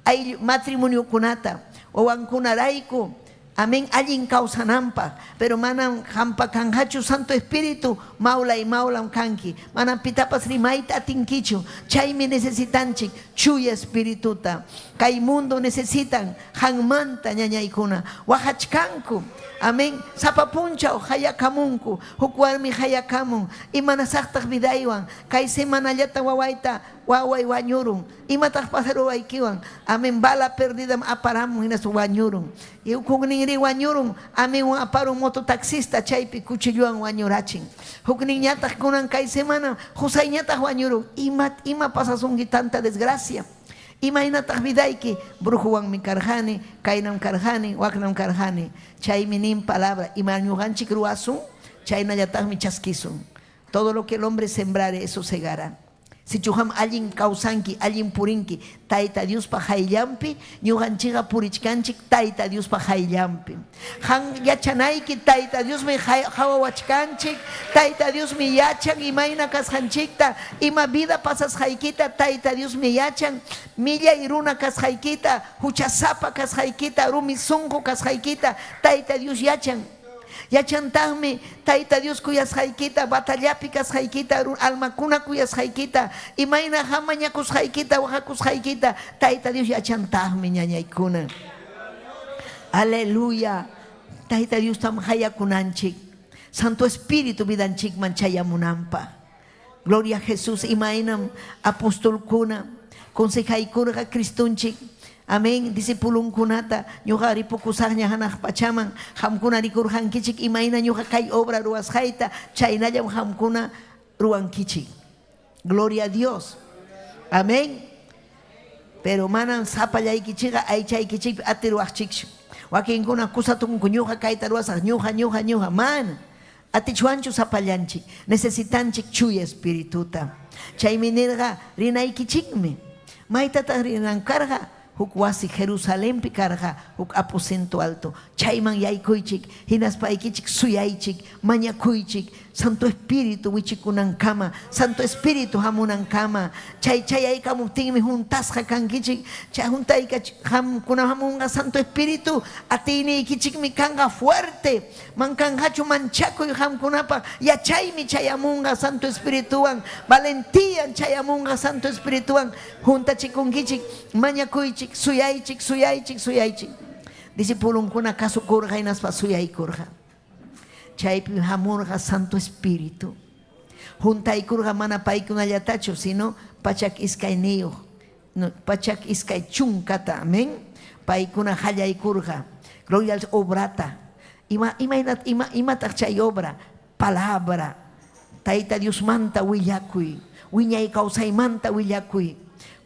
Speaker 6: ayllu matrimoniokunata, wawankunarayku, amén, allin kawsananpaq. Pero manam qampa kanqachu Santo Espíritu, mawlay mawlam kanki, manam pitapas rimayta atinkichu. Chaymi necesitanchik Chuya Espirituta. Kay mundo necesitan qanmanta ñañaykuna, waqachkanku, amén, sapa punchaw qayakamunku, huk warmi qayakamun, imanasaqtaq vidaywan, kay semanallata wawayta waway wañurun. Imataq pasaruwaykiwan? Amén. Bala perdidam aparamun hinaspa wañurun. Y hukninri wañurun, amigon aparun mototaxista chaypi cuchillowan wañurachin. Hukninñataq kunan kay semana qusayñataq wañurun. Ima ima pasasunki tanta desgracia? Imaynataq vidayki? Brujowanmi karqani, kaynam karqani, waknam karqani. Chaymi nin palabra, ima ñuqanchik ruwasun, chaynallataqmi chaskisun. Todo lo que el hombre sembrare, eso segará. Sichu qam allin kawsanki, allin purinki Tayta Diospa qayllanpi, ñuqanchikqa purichkanchik Tayta Diospa qayllanpi. Qam yachanayki Tayta Diosmi qawawachkanchik, Tayta Diosmi yachan imayna kasqanchikta, ima vida pasasqaykita Tayta Diosmi yachan, millay runa kasqaykita, huchasapa kasqaykita, rumi sunqu kasqaykita Tayta Dios yachan. Yachantaqmi Tayta Dios kuyasqaykita, batallapi kasqaykita, almakuna kuyasqaykita, imayna qam mañakusqaykita, waqakusqaykita, Tayta Dios yachantaqmi, ñañaykuna. Aleluya. Tayta Diostam qayakunanchik, Santo Espíritu vidanchikman chayamunanpaq. Gloria a Jesús, imaynam apostolkuna consejaykurqa Cristonchik. Amén. Discipulonkunata ñuqa ripukusaqña hanaq pachaman. Qamkuna rikurqankichik imayna ñuqa kay obra ruwasqayta, chaynallam qamkuna ruwankichik. Gloria a Dios. Amén. Pero manam sapallaykichikqa aychaykichikpi atiruwaqchikchu. Wakinkuna kusatunku ñuqa kayta ruwasaq, ñuqa, ñuqa, ñuqa. Mana. Atichwanchu sapallanchik. Necesitanchik chuya espirituta. Chaymi nirqa, Rinaykichikmi. Maytataq rinan karqa? Huk wasi Jerusalenpi karqa, huk aposento alto. Chayman yaykuychik, hinaspaykichik suyaychik, mañakuychik, Santo Espíritu wichikunankama, Santo Espíritu hamunankama. Chay chayaykamuptinmi huntasqa kankichik. Chay huntayka qamkuna hamunqa Santo Espíritu, atiyniykichikmi kanqa fuerte. Mankanqachu manchakuy qamkunapaq, yachaymi chayamunqa Santo Espirituwan, valentiyan chayamunqa Santo Espirituwan. Juntachikunkichik, mañakuychik, suyaychik, suyaychik, suyaychik. Discipulonkuna kasukurqa hinaspa suyaykurqa. Chaypim hamurqa Santo Espíritu. Juntaykurqa mana paykunallatachu, sino 102 120ta, amén. Paykuna qallaykurqa. Gloria al obrata. Ima, imaynat, ima, imataq chay obra? Palabra. Tayta Diosmanta willakuy. Wiñay kawsaymanta willakuy.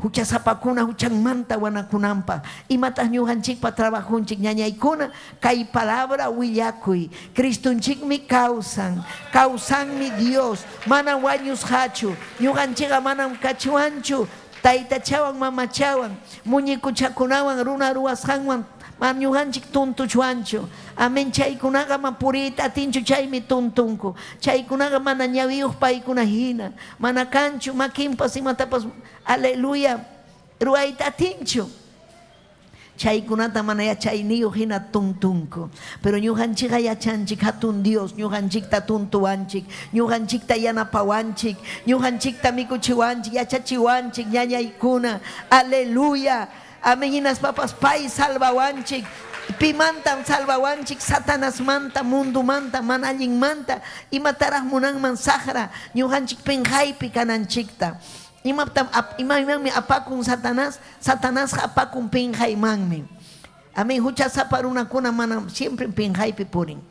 Speaker 6: Huchasapakuna huchanmanta wanakunanpaq. Imataq ñuqanchikpa trabajonchik ñañaykuna? Kay palabra willakuy. Cristonchikmi kawsan. Kawsanmi Dios. Manam wañusqachu. Ñuqanchikqa manam kachwanchu taytachawan mamachawan, muñecochakunawan, runa ruwasqanwan mana ñuqanchik tuntuchwanchu. Amén. Chaykunaqa ma puriyta atinchu, chaymi tuntunku. Chaykunaqa mana ñawiyuq paykuna hina. Mana kanchu makinpas imatapas, aleluya, ruwayta atinchu. Chaykunata mana yachayniyuq hina tuntunku. Pero ñuqanchikqa yachanchik hatun Dios ñuqanchikta tuntuwanchik, ñuqanchikta yanapawanchik, ñuqanchikta mikuchiwanchik, yachachiwanchik, ñañaykuna. Aleluya. Amén. Hinaspapas pay salvawanchik. Pimantam salvawanchik? Satanasmanta, mundomanta, mana allinmanta. Imataraq munanman saqra ñuqanchik penqaypi kananchikta. Imaptam imaymanmi apakun Satanás? Satanasqa apakun penqaymanmi. Amén. Huchasapa runakuna manam siempre penqaypi purin.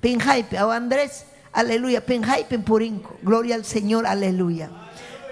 Speaker 6: Penqaypi, aw Andrés, aleluya, penqaypim purinku. Gloria al Señor, aleluya.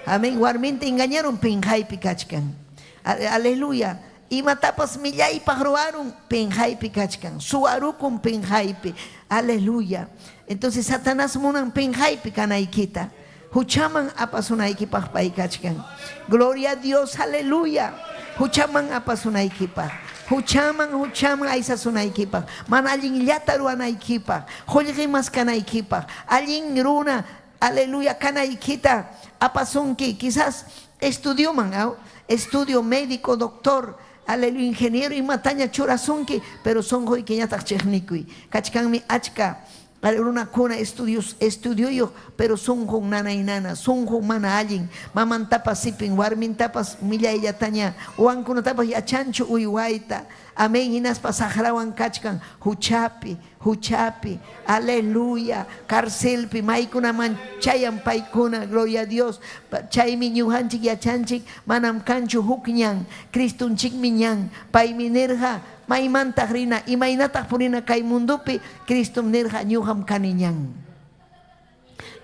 Speaker 6: Amén. Warminta engañaron penqaypi kachkan. Aleluya. Imatapas millaypaq ruwarun penqaypi kachkan. Suwarukun penqaypi. Aleluya. Entonces Satanás munan penqaypi kanaykita. Huchaman apasunaykipaq pay kachkan. Gloria a Dios, aleluya. Huchaman apasunaykipaq. Huchaman, huchaman aysasunaykipaq. Mana allinllata ruwanaykipaq. Qullqi maskanaykipaq. Allin runa, aleluya, kanaykita apasunki. Quizás estudioman, aw? Estudio médico, doctor, aleluya, ingeniero imataña churasunki, pero sunquykiñataq chiqnikuy. Kachkanmi achka runakuna estudios estudioyuq, pero sunqun nanay nana, sunqun mana allin, mamantapas sipin, warmintapas millayllataña, wawankunatapas yachanchu uywayta. Amén, hinaspa saqrawan kachkan huchapi, huchapi, aleluya, carcelpi, maykunaman chayan paykuna, gloria a Dios. Chaymi ñuqanchik yachanchik, manam kanchu huk ñan, Cristonchikmi ñan. Paymi nirqa, Maymantaq rina, imaynataq purina kay mundopi? Cristom nirqa, ñuqam kani ñan.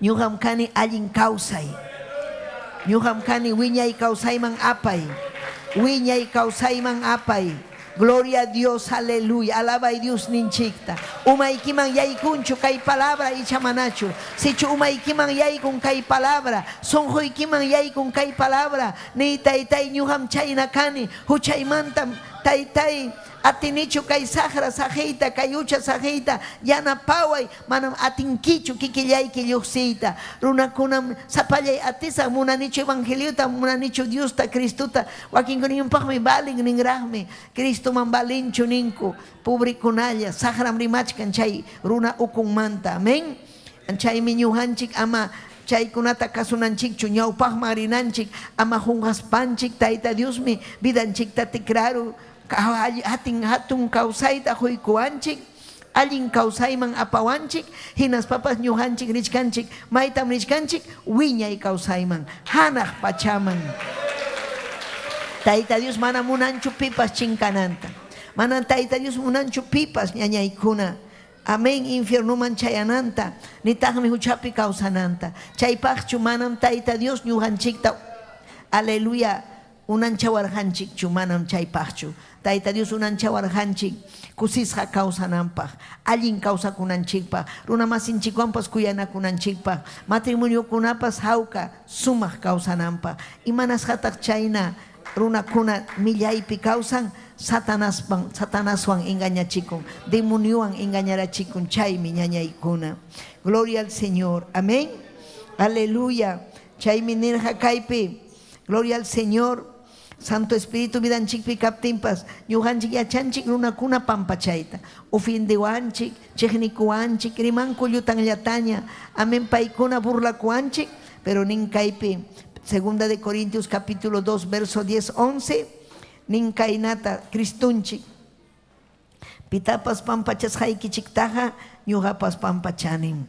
Speaker 6: Ñuqam kani allin kawsay. Ñuqam kani wiñay kawsayman apay. Wiñay kawsayman apay. Gloria a Dios, aleluya. Alabay Dios ninchikta. Umaykiman yaykunchu kay palabra icha manachu. Sichu umaykiman yaykun kay palabra, sunquykiman yaykun kay palabra, niy taytay ñuqam chayna kani, huchaymantam Taytay, atinichu kay saqra saqiyta, kay hucha saqiyta? Yanapaway, manam atinkichu kikillayki lluqsiyta. Runakunam sapallay atisaq, munanichu evangeliota, munanichu Diosta, Cristota. Wakinkunapaqmi valen ninraqmi, Cristoman valenchu ninku, pobrekunalla, saqram rimachkan chay runa ukunmanta. Amén. Chaymi ñuqanchik ama chaykunata kasunanchikchu, ñawpaqman rinanchik, ama qunqaspanchik Tayta Diosmi vidanchikta tikraru, hatin hatun kawsayta quykuwanchik, allin kawsayman apawanchik, hinaspapas ñuqanchik richkanchik, maytam richkanchik? Wiñay kawsayman, hanaq pachaman. Tayta Dios mana munanchu pipas chinkananta. Manam Tayta Dios munanchu pipas ñañaykuna. Amén infiernoman chayananta, nitaqmi huchapi kawsananta. Chaypaqchu manam Tayta Dios ñuqanchikta aleluya unanchawarqanchikchu, manam chaypaqchu. Tayta Dios unanchawarqanchik kusisqa kawsananpaq, allin kawsakunanchikpaq, runamasinchikwanpas kuyanakunanchikpaq, matrimoniokunapas hawka sumaq kawsananpaq. Imanasqataq chayna runakuna millaypi kawsan? Satanaspan, Satanaswan engañachikun, demoniowan engañarachikun, chaymi ñañaykuna. Gloria al Señor. Amén. Aleluya. Chaymi nirqa kaypi, Gloria al Señor. Santo Espíritu vidanchikpi kaptinpas, ñuqanchik yachanchik runakuna pampachayta. Ofiendewanchik, chiqnikuwanchik, rimanku llutanllataña. Amén. Paykuna burlakuwanchik, pero nin kaypi, Segunda de Corintios capítulo 2, verso 10, 11, nin kaynata, Cristunchik. Pitapas pampachasqaykichiktaqa ñuqapas pampachanim.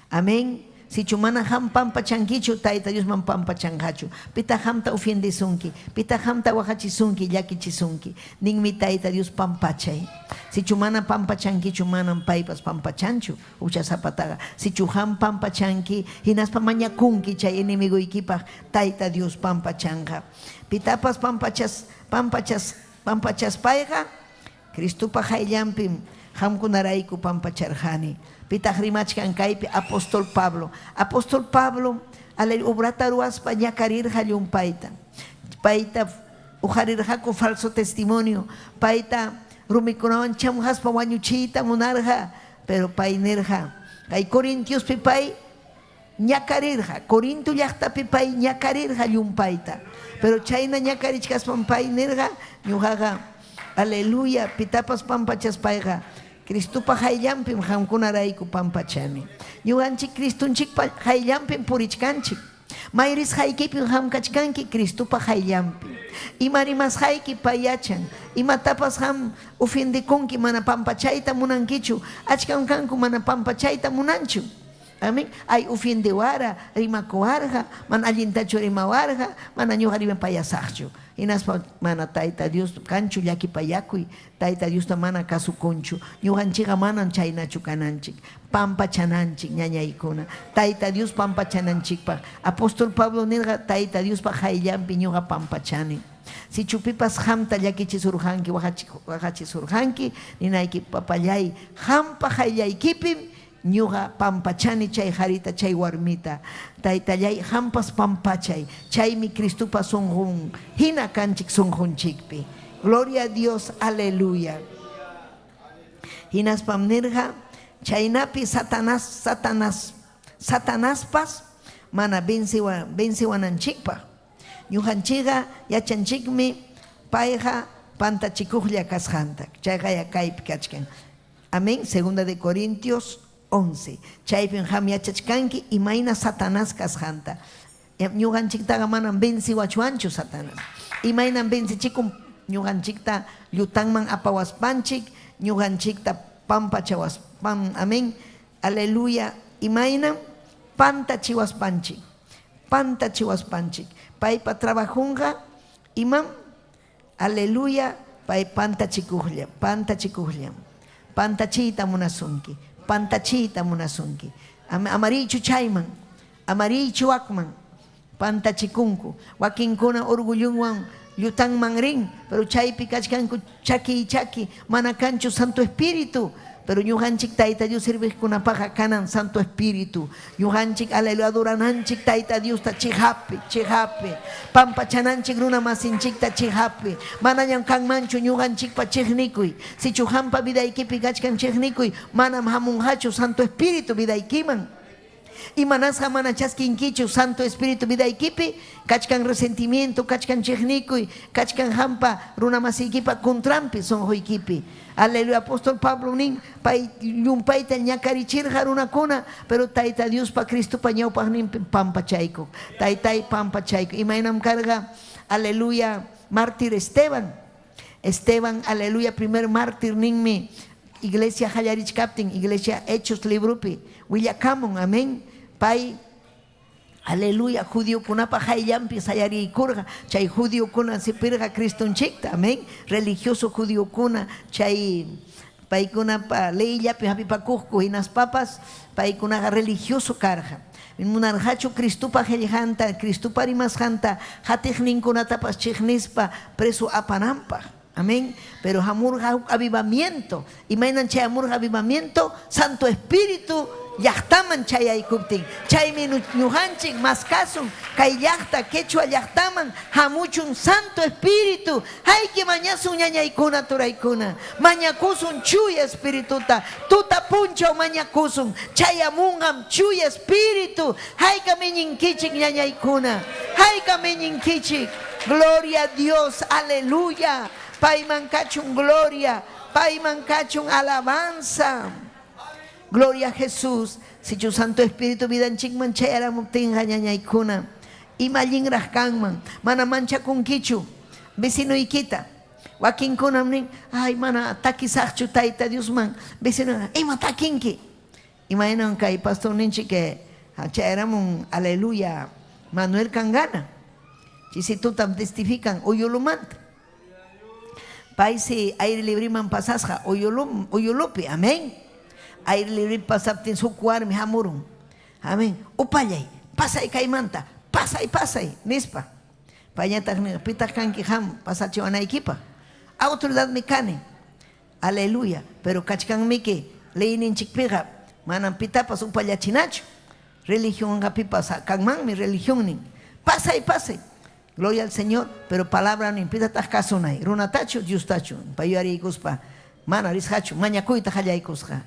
Speaker 6: Amén. Sichu mana qam pampachankichu, Tayta Diosman pampachanqachu. Pitaq qamta ofiendesunki? Pitaq qamta waqachisunki, llakichisunki? Ninmi Tayta Dios pampachay. Sichu mana pampachankichu, manam paypas pampachanchu huchasapataqa. Sichu qam pampachanki, hinaspa mañakunki chay enemigoykipaq, Tayta Dios pampachanqa. Pitapas pampachas, pampachas, pampachaspayqa, Cristopa qayllanpim qamkunarayku pampacharqani. Pitaq rimachkan kaypi? Apostol Pablo. Apostol Pablom alel obrata ruwaspa ñakarirqa llumpayta. Payta uqarirqaku falso testimonio. Payta rumikunawan chamqaspa wañuchiyta munarqa, pero pay nirqa, kay Corintiospi pay ñakarirqa, Corinto llaqtapi pay ñakarirqa llumpayta. Pero chayna ñakarichkaspam pay nirqa, ñuqaqa, aleluya, pitapas pampachaspayqa, Cristopa qayllanpim qamkunarayku pampachani. Ñuqanchik Cristonchikpa qayllanpim purichkanchik. May risqaykipim qam kachkanki Cristopa qayllanpi. Ima rimasqayki pay yachan. Imatapas qam ofiendekunki mana pampachayta munankichu. Achkam kanku mana pampachayta munanchu. Amén. Ay ofiendewara, rimakuwarqa, mana allintachu rimawarqa, mana ñuqa rimapayasaqchu. Hinaspa mana Tayta Dios kanchu llakipayakuy, Tayta Diosta mana kasukunchu. Ñuqanchikqa manam chaynachu kananchik. Pampachananchik, ñañaykuna. Tayta Dios pampachananchikpaq. Apóstol Pablo nirqa, Tayta Diospa qayllanpi ñuqa pampachani. Sichu pipas qamta llakichisurqanki, waqachisurqanki, ninayki, Papallay, qampa qayllaykipim Ñuqa pampachani chay qarita, chay warmita. Taytallay, qampas pampachay. Chaymi Cristopa sunqun hina kanchik sunqunchikpi. Gloria a Dios, aleluya. Hinaspam nirqa, chaynapi Satanas, Satanas, Satanaspas mana vencewa, vencewananchikpaq. Ñuqanchikqa yachanchikmi payqa pantachikuqlla kasqanta. Chayqaya kaypi kachkan. Amén. Segunda de Corintios 11. Chaypim qam yachachkanki imayna Satanás kasqanta. Ñuqanchiktaqa manam venciwachwanchu Satanás. Imaynam vencichikun ñuqanchikta llutanman apawaspanchik, ñuqanchikta pampachawaspan. Amén. Aleluya. Imaynam pantachiwaspanchik. Pantachiwaspanchik. Paypa trabajonqa imam Aleluya, pay pantachikuqllam, pantachikuqllam. Pantachiyta munasunki, pantachiyta munasunki. Amariychu chayman, amariychu wakman. Pantachikunku. Wakinkuna orgullunwan llutanman rin, pero chaypi kachkanku chakiy chaki, mana kanchu Santo Espíritu. Pero ñuqanchik Tayta Dios serviqkunapaqa kanan Santo Espíritu. Ñuqanchik aleluya adorananchik Tayta Diosta chiqappi, chiqappi. Pampachananchik runa masinchikta chiqappi. Manañam kanmanchu ñuqanchikpa chiqnikuy. Sichu qampa vidaykipi kachkan chiqnikuy, manam hamunqachu Santo Espíritu vidaykiman. Imanasqa mana chaskinkichu Santo Espíritu vidaykipi? Kachkan resentimiento, kachkan chiqnikuy, kachkan qampa runamasiykipa contranpi sunquykipi. Aleluya. Apóstol Pablo nin, pay llumpayta ñakarichirqa runakuna, pero Tayta Diospa Cristopa ñawpaqninpi pampachaykuq. Taytay pampachaykuq. Imaynam karqa, aleluya, mártir Esteban. Esteban, aleluya, primer mártir ninmi, iglesia qallarichkaptin, iglesia Hechos libropi willakamun, amén. Pay. Aleluya, judiokunapa qayllanpi sayariykurqa. Chay judiokuna sipirqa Cristonchikta, amén. Religioso judiokuna chay paykunapa leyllapi hapipakuqku hinaspapas paykunaqa religioso karqa. Munarqachu Cristopa qellqanta, Cristopa rimasqanta qatiqninkunatapas chiqnispa preso apananpaq. Amén. Pero hamurqa huk avivamiento. Imaynan chayamurqa avivamiento? Santo Espíritu llaqtaman chayaykuptin. Chaymi ñuqanchik maskasun kay llaqta, quechua llaqtaman hamuchun Santo Espíritu. Hayki mañasun ñañaykuna, turaykuna. Mañakusun Chuya Espirituta. Tuta punchaw mañakusun. Chayamunqam Chuya Espíritu. Haykam iñinkichik ñañaykuna. Haykam iñinkichik. Gloria a Dios, aleluya. Payman kachun gloria, payman kachun alabanza. Gloria a Jesús. Sichu Santo Espíritu vidanchikman chayaramuptinqa ñañaykuna, ima allinraq kanman, mana manchakunkichu vecinoykita. Wakinkunam nin, ay mana takisaqchu Tayta Diosman, vecino, ima takinki. Imaynam kay pastorninchik chayaramun, aleluya, Manuel Cangana. Chisitutam testifican Uyulumanta. Paysi aire libriman pasasqa Uyulum, Uyulupi, amén. Aire libre pasaptin huk warmi hamurun. Amén. Upallay, pasay kaymanta, pasay, pasay, nispa. Payñataq nirqa, pitaq kanki qam pasachiwanaykipaq? Autoridadmi kani. Aleluya! Pero kachkanmiki leyninchikpiqa manam pitapas upallachinachu. Religionqa pipas kanmanmi religionnin. Pasay, pasay. Gloria al Señor. Pero palabra nin pitataq kasunay? Runatachu, Diostachu? Payuyariykuspa mana risqachu, mañakuyta qallaykusqa.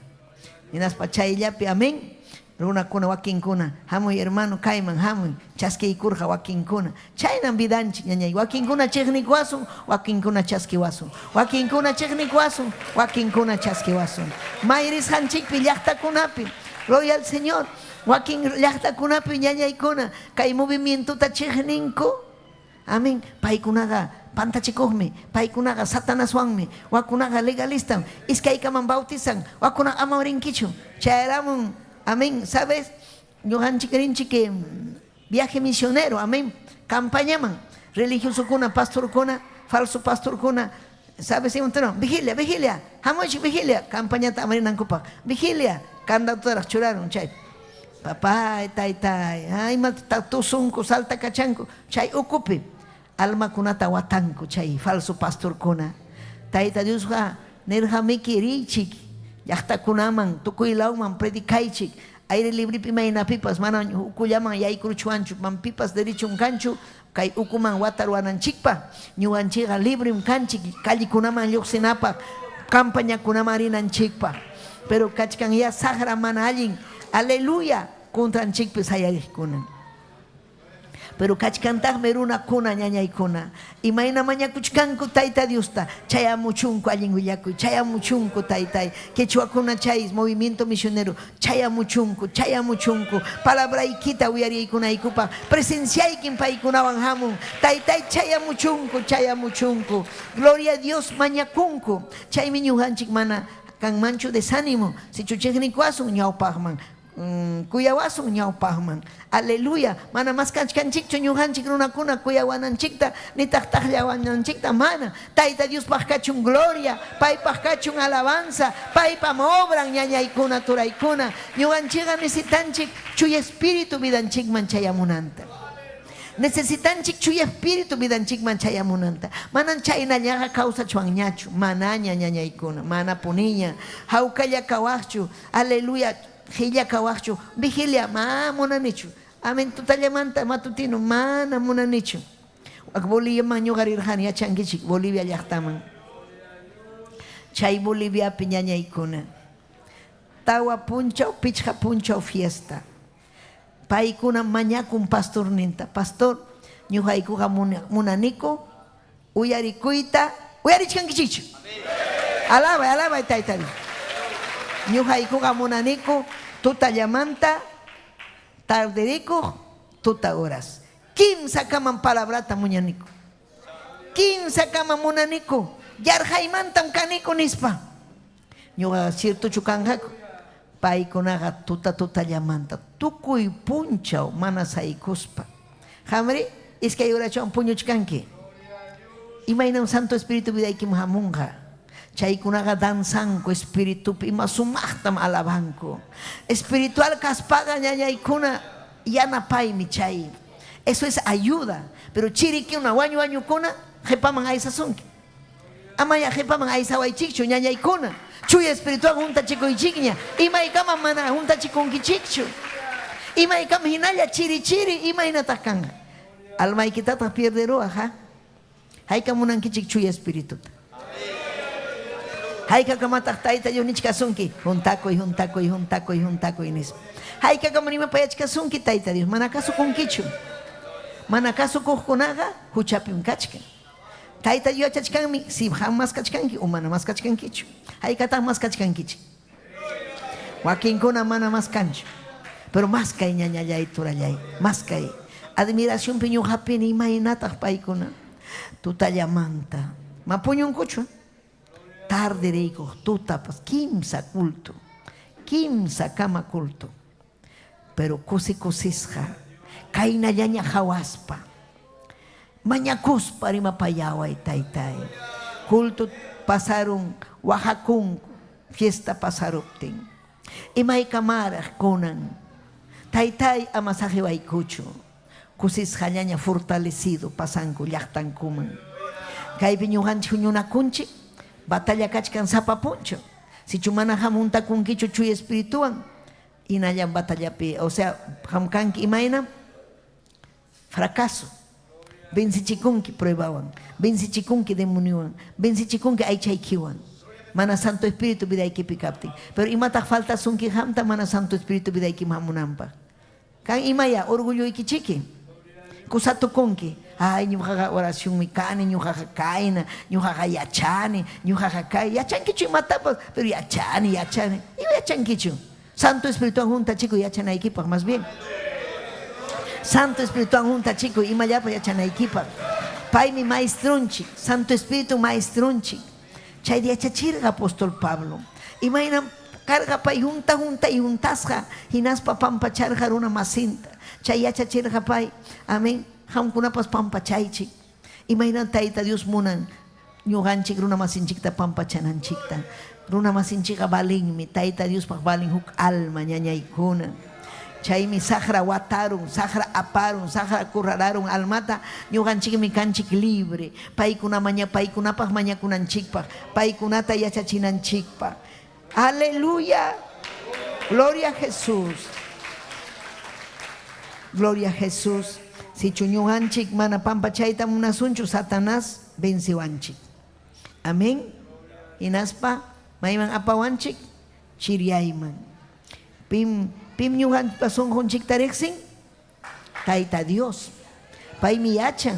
Speaker 6: Hinaspa chayllapi, amén. Runakuna wakinkuna, hamuy hermano kayman hamuy, chaskiykurqa wakinkuna. Chaynam vidanchik ñañay, wakinkuna chiqnikuwasun, wakinkuna chaskiwasun. Wakinkuna chiqnikuwasun, wakinkuna chaskiwasun. May risqanchikpi llaqtakunapi, gloria al Señor, wakin llaqtakunapi ñañaykuna kay movimientota chiqninku. Amén. Paykunaqa pantachikuqmi, paykunaqa Satanaswanmi, wakunaqa legalistam, iskaykaman bautizan, wakunaqa amam rinkichu. Chayaramun, amén, sabes, ñuqanchik rinchik viaje misionero, amén, campañaman, religiosokuna, pastorkuna, falso pastorkuna, sabes, imantaron, vigilia, vigilia, hamuychik vigilia, campañata ama rinankupaq, vigilia, candadotaraq churarun chay. Papay, taytay, imata tusunku, saltakachanku, chay ukupi almakunata watanku chay falso pastorkuna. Tayta Diosqa nirqamiki riychik llaqtakunaman, tukuy lawman predicaychik, aire librepi maynapipas mana ukullaman yaykuruchwanchu, man pipas derechon kanchu kay ukuman wataruwananchikpaq. Ñuqanchikqa librem kanchik callekunaman lluqsinapaq, campañakunaman rinanchikpaq. Pero kachkanyá saqra mana allin, aleluya, contranchikpi sayariqkuna. Pero kachkantaqmi runakuna, ñañaykuna, imayna mañakuchkanku Tayta Diosta, chayamuchunku allin willakuy, chayamuchunku Taytay, quechuakuna chay movimiento misionero, chayamuchunku, chayamuchunku, palabraykita uyariykunaykupaq, presenciaykim paykunawan hamun, Taytay chayamuchunku, chayamuchunku, gloria a Dios mañakunku, chaymi ñuqanchik mana kanmanchu desánimo, sichu chiqnikuwasun ñawpaqman, kuyawasun ñawpaqman. Aleluya. Mana maskachkanchikchu ñuqanchik runakuna kuyawananchikta, nitaq taqllawananchikta, mana. Tayta Diospaq kachun gloria, paypaq kachun alabanza, paypam obran ñañaykuna, turaykuna. Ñuqanchikqa necesitanchik Chuya Espíritu vidanchikman chayamunanta. Necesitanchik Chuya Espíritu vidanchikman chayamunanta. Manam chaynallaqa kawsachwanñachu, manaña ñañaykuna, manapuniña. Hawkalla kawaqchu, aleluya, qilla kawaqchu, vigilia, mana munanichu. Amén, tutallamanta matutino, mana munanichu. Wak Boliviaman ñuqa rirqani, yachankichik, Bolivia llaqtaman. Chay Boliviapi ñañaykuna, tawa punchaw, pichqa punchaw fiesta. Paykunam mañakun pastorninta, pastor, ñuqaykuqa munaniku uyarikuyta, uyarichkankichikchu? Alabay, alabay Tayta Dios. Ñuqaykuqa munaniku tutallamanta tarderikuq tuta horas. Kimsakaman palabrata muñaniku. Kimsakama munaniku. Yarqaymantam kaniku nispa. Ñuqa ciertochu kanqaku. Paykunaqa tuta tutallamanta tukuy punchaw mana saykuspa. Qamri iskay horachawan puñuchkanki. Imaynam Santo Espíritu vidaykiman hamunqa? Chaykunaqa danzanku espiritupi ima sumaqtam alabanku. Espiritual kaspaqa ñañaykuna yanapaymi chay. Eso es ayuda. Pero chirikuna, wañu wañukuna qhipaman aysasunki. Amaya qhipaman aysawaychikchu ñañaykuna. Chuya espiritual huntachikuychikña. Imaykamam mana huntachikunkichikchu. Imaykam hinalla chiri chiri imaynataq kanqa. Almaykitataq pierderuwaq ha. Hayka munankichik chuya espirituta. Haykakamataq Tayta Dios nichkasunki, huntakuy, huntakuy, huntakuy, huntakuy nispa. Haykakama rimapayachkasunki Tayta Dios, mana kasukunkichu. Mana kasukuqkunaqa huchapim kachkan. Tayta Dios yachachkanmi si qam maskachkanki o mana maskachkankichu. Haykataq maskachkankichik. Wakinkuna mana maskanchu. Pero maskay ñañallay turallay, maskay. Admiracionpi ñuqapini imaynataq paykuna tutallamanta. Ma puñunkuchu. Tarde riykuq tutapas kimsa culto. Kimsa kama culto. Pero kusi kusisqa kaynallaña qhawaspa mañakuspa rimapayaway taytay. Culto pasarun waqakunku fiesta pasaruptin. Imaykamaraq kunan taytay ama saqiwaykuchu. Kusisqallaña fortalecido pasanku llaqtankuman. Kaypi ñuqanchik huñunakunchik batalla kachkan sapa punchaw. Sichu mana hamuntakunkichu Chuya Espirituwan, hinallam batallapi, o sea, qam kanki imaynam? Fracaso. Vencichikunki pruebawan, vencichikunki demoniowan, vencichikunki aychaykiwan. Mana Santo Espíritu vidaykipi kaptin. Pero imataq faltasunki qamta mana Santo Espíritu vidaykiman hamunanpaq? Kan imaya orgulloykichiki. Kusatukunki. Ay, ñuqaqa oracionmi kani, ñuqaqa kayna, ñuqaqa yachani, ñuqaqa kay. Yachankichu imatapas, pero yachani, yachani. Ima yachankichu? Santo Espirituwan huntachikuy yachanaykipaq, más bien. Santo Espirituwan huntachikuy imallapas yachanaykipaq. Paymi maestrunchik, Santo Espíritu maestrunchik. Chay yachachirqa apóstol Pablo. Imaynam karqa pay hunta hunta y huntasqa hinaspa pampacharqa runa masinta. Chay yachachirqa pay, amén, qamkunapas pampachaychik. Imaynam Tayta Dios munan ñuqanchik runa masinchikta pampachananchikta. Runa masinchikqa valinmi, Tayta Diospaq valin huk alma ñañaykuna. Chaymi saqra watarun, saqra aparun, saqra currararun almata, ñuqanchikmi kanchik libre, paykuna maña paykunapaq mañakunanchikpaq, paykunata yachachinanchikpaq. Aleluya. Gloria a Jesús. Gloria a Jesús. Sichu ñuqanchik mana pampachayta munasunchu, Satanás vencewanchik. Amén. Hinaspa mayman apawanchik? Chiryayman. Pim, pim ñuqanchikpa sunqunchikta riqsin? Tayta Dios. Paymi yachan.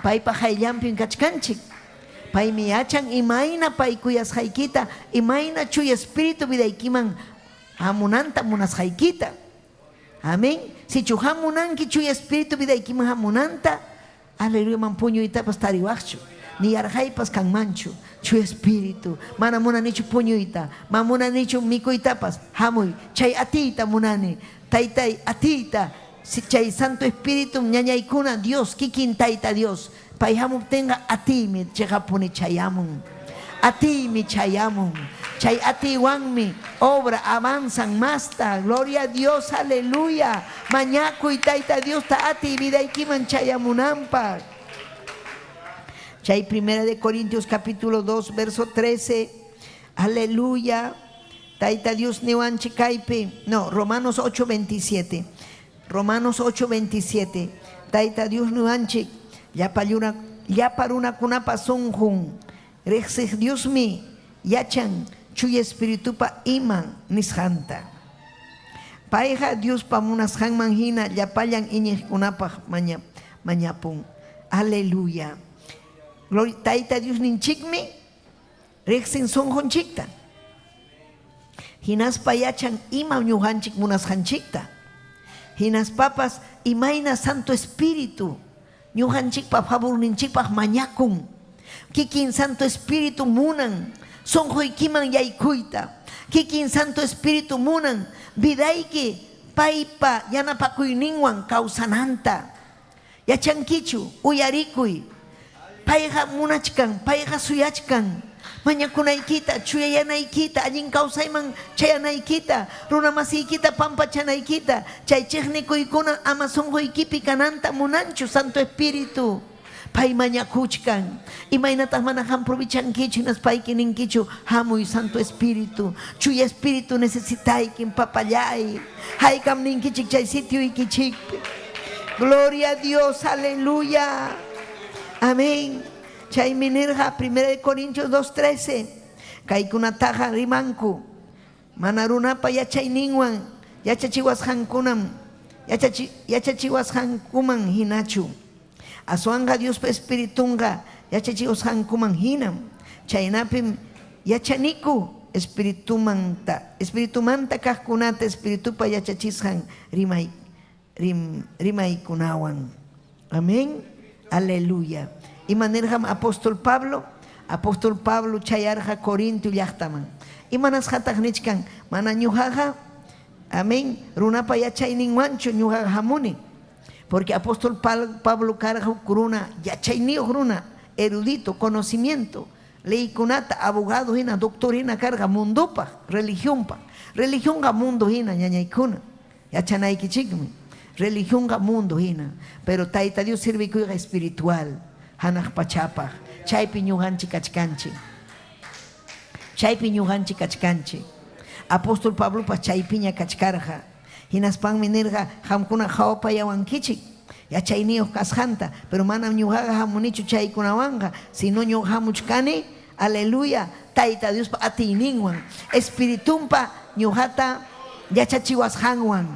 Speaker 6: Paypa qayllanpim kachkanchik. Paymi yachan imayna pay kuyasqaykita, imayna Chuya Espíritu vidaykiman hamunanta munasqaykita. Amén. Sichu hamunanki Chuya Espíritu vidaykiman hamunanta, aleluyaman puñuytapas tariwaqchu. Ni yarqaypas kanmanchu. Chuya Espíritu, mana munanichu puñuyta, mana munanichu mikuytapas, hamuy, chay atiyta munani. Taytay, atiyta, chay Santo Espíritu ñañaykuna Dios, kikin Tayta Dios. Pay hamuptinqa atiymi cheqapuni chayamun. Atiymi chayamun. Chay atiywanmi obra avanzan masta. Gloria a Dios, aleluya. Mañakuy Tayta Diosta atiy vidaykiman chayamunanpaq. Chay Primera de Corintios capítulo 2, verso 13. Aleluya. Tayta Dios niwanchik kaypi. No, Romanos 8, 27. Romanos 8, 27. Tayta Dios niwanchik llapa llapa runakunapa sunqun riqsiq Diosmi yachan Chuya Espiritupa iman nisqanta. Payqa Diospa munasqanman hina llapallan iñiqkunapaq maña, mañapun. Aleluya. Gloria, Tayta Diosninchikmi riqsin sunqunchikta. Hinaspa yachan ima ñuqanchik munasqanchikta. Hinaspapas imayna Santo Espíritu ñuqanchikpa favorninchikpaq mañakun. Kikin Santo Espíritu munan. Sunquykiman yaykuyta. Kikin Santo Espíritu munan vidayki paypa yanapakuyninwan kawsananta. Yachankichu? Uyarikuy. Payqa munachkan, payqa suyachkan mañakunaykita, chuyayanaykita, allin kawsayman chayanaykita, runamasiykita pampachanaykita. Chay chiqnikuykuna ama sunquykipi kananta munanchu Santo Espíritu. Pay mañakuchkan. Imaynataq mana qam provichankichu hinaspayki ninkichu, Hamuy Santo Espíritu, Chuya Espíritu necesitaykim, papallay. Haykam ninkichik chay sitioykichikpi. Gloria a Dios, aleluya. Amén. Chaymi nirqa 1 de Corintios 2:13. Kaykunataqa rimanku mana runapa yachayninwan yachachiwasqankunam yachachi yachachiwasqankuman hinachu. Aswanqa Diospa Espiritunqa yachachiwasqankuman hinam. Chaynapim yachaniku Espiritumanta, Espiritumanta kaqkunata Espiritupa yachachisqan rimay, rim, rimaykunawan. Amén. Aleluya. Ima nirqam apóstol Pablo? Apóstol Pablo chayarqa Corinto llaqtaman. Imanasqataq nichkan? Mana ñuqaqa, amén, runapa yachayninwanchu ñuqaqa hamuni. Porque apóstol Pablo karqa huk runa, yachayniyuq runa, erudito, conocimiento, leykunata, abogado hina, doctor hina karqa mundopaq, religionpaq. Religionqa mundo hina, ñañaykuna. Yachanaykichikmi. Religionqa mundo hina. Pero Tayta Dios sirvikuyqa espiritual, hanaq pachapaq. Chaypi ñuqanchik kachkanchik. Chaypi ñuqanchik kachkanchik. Apóstol Pablopas chaypiña kachkarqa. Hinaspanmi nirqa, Qamkuna qawapayawankichik yachayniyuq kasqanta, pero manam ñuqaqa hamunichu chaykunawanqa, sino ñuqa hamuchkani, aleluya, Tayta Diospa atiyninwan, Espiritunpa ñuqata yachachiwasqanwan,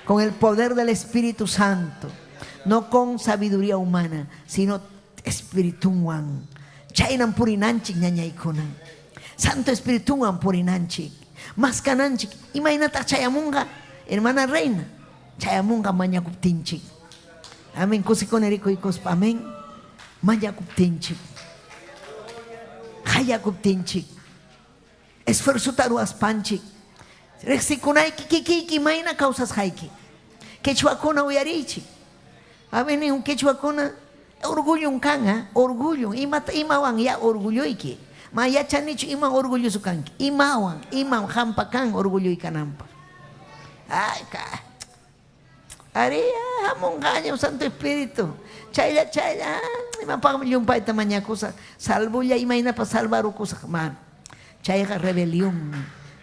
Speaker 6: con el poder del Espíritu Santo, no con sabiduría humana, sino Espiritunwan. Chaynam purinanchik, ñañaykuna. Santo Espiritunwan purinanchik. Maskananchik. Imaynataq chayamunqa, hermana Reina? Chayamunqa mañakuptinchik. Amén. Kusikuni rikuykuspa. Amén. Mañakuptinchik. Qayakuptinchik. Esfuerzota ruwaspanchik. Riqsikunayki kikiyki imayna kawsasqayki. Quechuakuna uyariychik. Amén. Nin quechuakuna orgullon kan, ¿ah? Orgullon. Imata imawan ya orgulloyki. Ma yachanichu ima orgulloso kanki. Imawan, imam qampa kan orgulloy kananpaq. Ay, ka. Ari, hamunqañam Santo Espíritu. Chaylla, chaylla, imapaqmi llumpayta mañakusaq. Salvolla imaynapa salvarukusaq. Mana. Chayqa rebelión.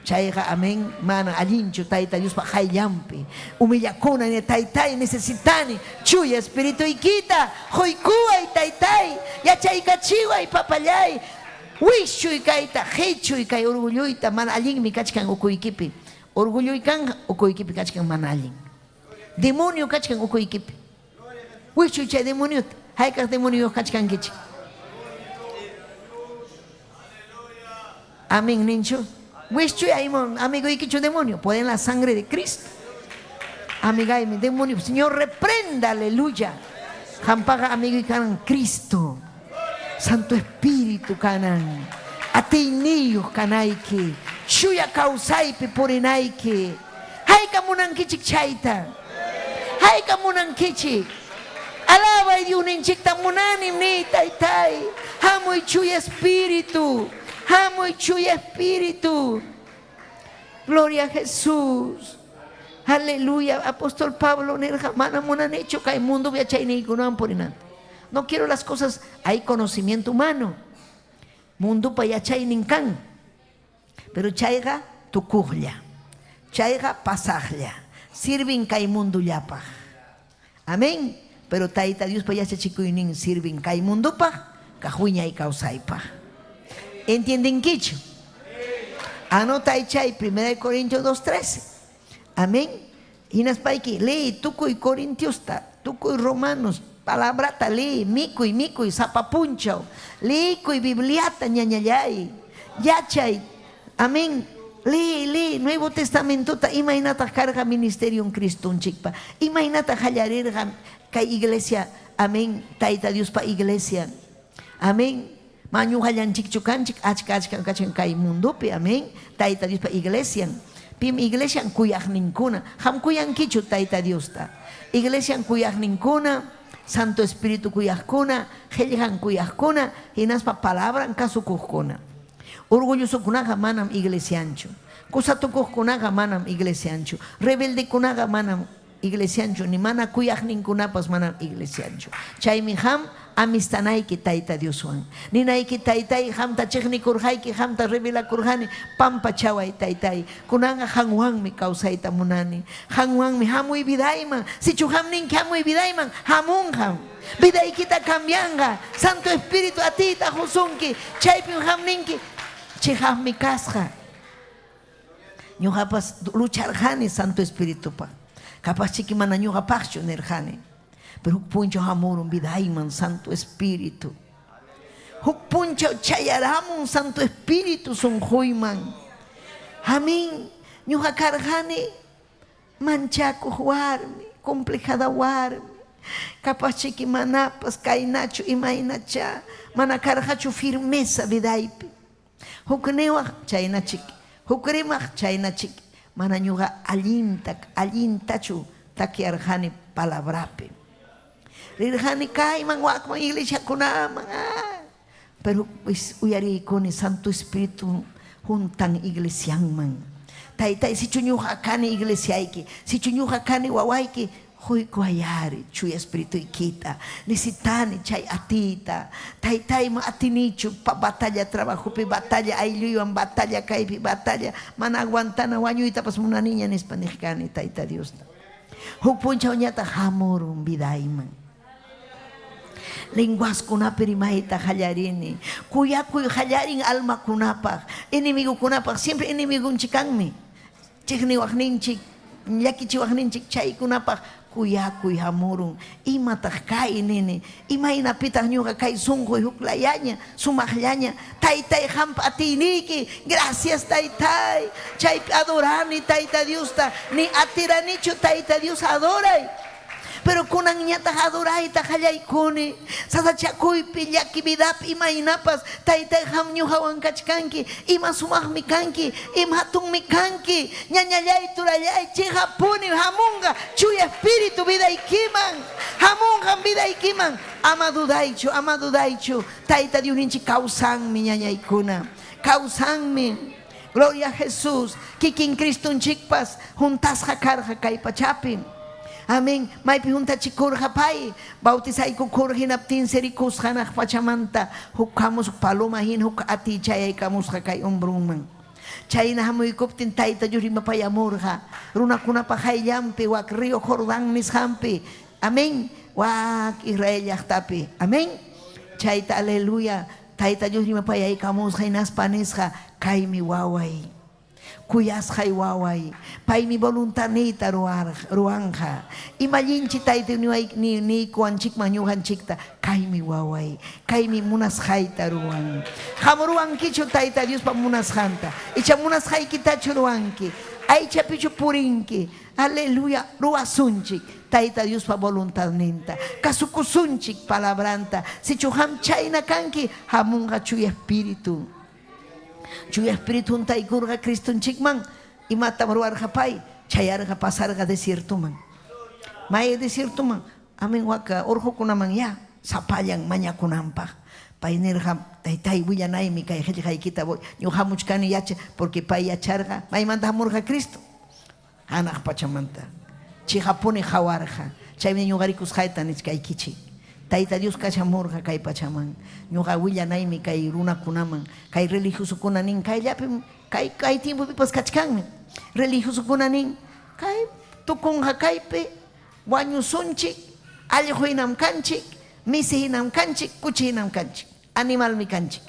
Speaker 6: Chayqa, amén, mana allinchu Tayta Diospa qayllanpi. Humillakuna ni Taytay necesitani Chuya Espirituykita quykuway Taytay, yachaykachiway papallay. Wischuy kayta, qichuy kay orgulloyta, mana allinmi kachkan ukuykipi. Orgulloy kanqa ukuykipi kachkan mana allin. Demonio kachkan ukuykipi. Wischuy chay demoniota. Haykaq demonioyuq kachkankichik? Amén ninchu. Wischuy amigoykichu demonio. Pueden la sangre de Cristo. Amigaymi demonio. Señor reprenda, aleluya. Qampaqa amigoy kanan Cristo. Santo Espíritu kanan. Atiyniyuq kanayki. Chuya kawsaypi purinayki. Hayka munankichik chayta? Hayka munankichik? Alabay Diosninchikta munanim niy, Taytay. Hamuy Chuya Espíritu. Hamuy Chuya Espíritu. Gloria a Jesús. Aleluya. Apóstol Pablo nirqa, mana munanichu kay mundo yachayniykunawan purinanta. No quiero las cosas, hay conocimiento humano. Mundopa yachaynin kan. Pero chayqa tukuqlla. Chayqa pasaqlla. Sirvin kay mundollapaq. Amén. Pero Tayta Diospa yachachikuynin sirvin kay mundopaq, kaq wiñay kawsaypaq. Entiendenkichu? Anotay chay 1 Corintios 2.13. Amén. Hinaspayki leey tukuy Corintiosta, tukuy Romanos, palabrata leey, mikuy, mikuy, sapa punchaw. Leeykuy Bibliata, ñañallay. Yachay. Amén. Leey, leey Nuevo Testamentota, imaynataq karqa ministerion Cristonchikpa. Imaynataq qallarirqa kay iglesia, amén, Tayta Diospa iglesian. Amén. Ma ñuqallanchikchu kanchik, achka achkam kachkan kay mundopi, amén. Tayta Diospa iglesian. Pim iglesian? Kuyaqninkuna. Qam kuyankichu Tayta Diosta? Iglesian kuyaqninkuna, Santo Espíritu kuyaqkuna, qellqan kuyaqkuna, hinaspa palabran kasukuqkuna. Orgullosokunaqa manam iglesianchu. Kusatukuqkunaqa manam iglesianchu. Rebeldekunaqa manam iglesianchu, ni mana kuyaqninkunapas manam iglesianchu. Chaymi qam amistanayki Tayta Dioswan. Ninayki, Taytay, qamta chiqnikurqayki, qamta rebelakurqani, pampachaway, Taytay. Kunanqa qanwanmi kawsayta munani. Qanwanmi hamuy vidayman. Sichu qam ninki hamuy vidayman, hamunqam. Vidaykita cambianqa. Santo Espíritu atiyta qusunki. Chaypim qam ninki, Chiqapmi kasqa. Ñuqapas lucharqani Santo Espiritupaq. Capazchiki mana ñuqapaqchu nirqani. Pero huk punchaw hamurun vidayman Santo Espíritu. Huk punchaw chayaramun Santo Espíritu sunquyman. Amén. Ñuqa karqani manchakuq warmi, complejada warmi. Capazchiki manapas kaynachu imaynachá, mana karqachu firmeza vidaypi. Huk niwaq chaynachik, huk rimaq chaynachik, mana ñuqa allinta, allintachu takyarqani palabrapi. Rirqani kayman wakman iglesiakunaman, ah, pero pues uyariykuni Santo Espíritu juntan iglesianman. Taytay, sichu ñuqa kani iglesiayki, sichu ñuqa kani wawayki, Quykuwayari Chuya Espirituykita, necesitani chay atiyta. Taytay, ma atinichu batalla trabajopi, batalla aylluywan, batalla kaypi, batalla, mana aguantana wañuytapas munaniña nispa niq kani Tayta Diosta. Huk punchawñataq hamurun vidayman. Lenguaskunapi rimayta qallarini. Kuyakuy qallarin almakunapaq, enemigokunapaq, siempre enemigonchik kanmi. Chiqniwaqninchik, llakichiwaqninchik chaykunapaq kuyakuy hamurun. Imataq kay nini? Imaynapitaq ñuqa kay sunquy huklayaña, sumaqllaña? Taytay, qampa atiyniyki. Gracias, Taytay. Chaypi adorani Tayta Diosta. Ni atiranichu Tayta Dios adoray. Pero kunanñataq adorayta qallaykuni. Sasachakuypi, llaki vidapi imaynapas, Taytay qam ñuqawan kachkanki, ima sumaqmi kanki, ima hatunmi kanki, ñañallay, turallay, chiqappunim hamunqa Chuya Espíritu vidaykiman, hamunqam vidaykiman. Ama dudaychu, ama dudaychu, Tayta Diosninchik kawsanmi, ñañaykuna, kawsanmi. Gloria a Jesús, kikin Cristonchikpas juntasqa karqa kay pachapi. Amén. Maypi juntachikurqa pay, bautizaykukurqa hinaptinsi rikusqa hanaq pachamanta huk hamusqa paloma hina huk atiy chayaykamusqa kay hombronman. Chayna hamuykuptin Tayta Dios rimapayamurqa runakunapa qayllanpi wak río Jordán nisqanpi. Amén. Wak Israel llaqtapi. Amén. Chayta aleluya. Tayta Dios rimapayaykamusqa hinaspa nisqa, Kaymi waway, kuyasqay waway, paymi voluntadniyta ruwanqa. Ima allinchi Tayta niykuwanchikman ñuqanchikta, Kaymi waway, kaymi munasqayta ruwan. Qam ruwankichu Tayta Diospa munasqanta? Icha munasqaykitachu ruwanki? Aychapichu purinki? Aleluya, ruwasunchik Tayta Diospa voluntadninta, kasukusunchik palabranta. Sichu qam chayna kanki, hamunqa Chuya Espíritu. Chuya Espíritu huntaykurqa Cristonchikman, imatam ruwarqa pay? Chayarqa, pasarqa desiertoman. May desiertoman? Amén, waka urqukunaman ya, sapallan mañakunanpaq. Pay nirqa, Taytay, willanaymi kay qillqaykita, ñuqa hamuchkani yacha, porque pay yacharqa, maymanta hamurqa Cristo? Hanaq pachamanta chiqapuni qawarqa, chaymi ñuqa rikusqayta nichkaykichik. Tayta Dios kachamurqa kay pachaman, ñuqa willanaymi kay runakunaman, kay religiosokuna nin, kayllapim kay kay tiempopipas kachkanmi. Religiosokuna nin, kay tukunqa kaypi wañusunchik, allqu hinam kanchik, misi hinam kanchik, kuchi hinam kanchik, animalmi kanchik.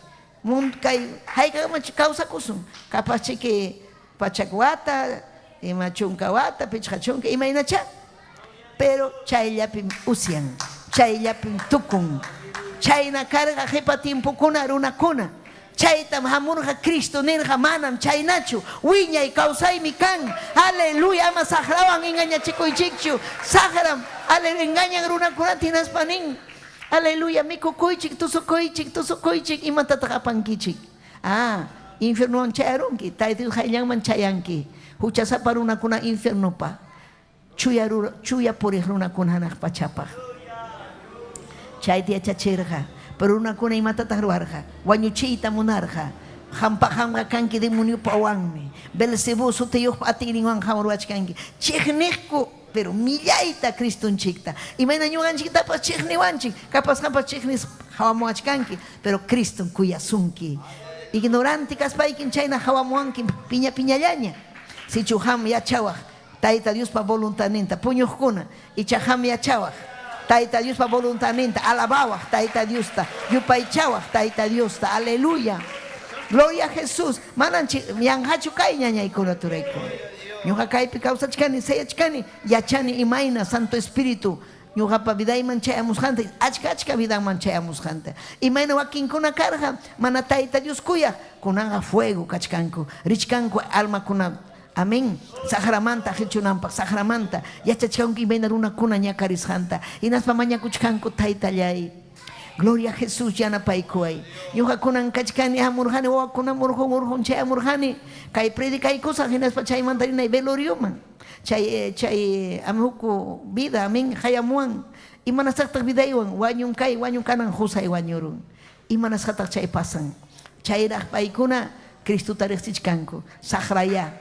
Speaker 6: Kay hayk'aqmanchu kawsakusun? Capazchiki pachak wata, ima chunka wata, pichqa chunka, imaynachá. Pero chayllapim usyan, chayllapim tukun. Chayna karqa qhipa tiempokuna runakuna. Chaytam hamurqa Cristo nirqa manam chaynachu, wiñay kawsaymi kan. Aleluya, ama saqrawan engañachikuychikchu. Saqram, aleluya, engañan runakunata hinaspa nin. Aleluya, mikukuychik, tusukuychik, tusukuychik, imatataq apankichik? Ah, infiernoman chayarunki, Tayta Dios qayllanman chayanki. Huchasapa runakuna infiernopa, chuya chuya puriq runakuna hanaq pachapaq. Chayta yachachirqa. Pero runakuna imatataq ruwarqa? Wañuchiyta munarqa. Qampa qamqa kanki demoniopa wawanmi. Beelzebú sutiyuqpa atiyninwan qam ruwachkanki. Chiqniqku, pero millayta Cristonchikta. Imayna ñuqanchiktapas chiqniwanchik, capaz qampas chiqnis qawamuwachkanki, pero Cristom kuyasunki. Ignorante kaspaykim chayna qawamuwanki piña piñallaña. Sichu qam yachawaq Tayta Diospa voluntadninta, puñuqkuna, icha qam yachawaq Tayta Diospa voluntadninta, alabawaq Tayta Diosta, yupaychawaq Tayta Diosta, aleluya. Gloria a Jesús. Manam yanqachu kay ñañaykuna turaykuna. Ñuqa kaypi kawsachkani, sayachkani, yachani imayna Santo Espíritu ñuqapa vidayman chayamusqanta, achka achka vidanman chayamusqanta. Imayna wakinkuna karqa, mana Tayta Dios kuyaq, kunanqa fuego kachkanku, richkanku almakuna. Amén. Saqramanta qichunanpaq, saqramanta yachachkanku imayna runakuna ñakarisqanta. Hinaspa mañakuchkanku, Taytalláy, Gloria a Jesús, yanapaykuway. Ñuqa kunan kachkani, hamurqani, wawakunam urqun urqun chayamurqani. Kay predicaykusaq hinaspa chaymanta rinay velorioman. Chay chay amhuku vida, amén, qayamuwan. Imanasqataq vidaywan wañun kay, wañun kanan qusay wañurun. Imanasqataq chay pasan? Chayraq paykuna Cristota riqsichkanku. Saqrayá,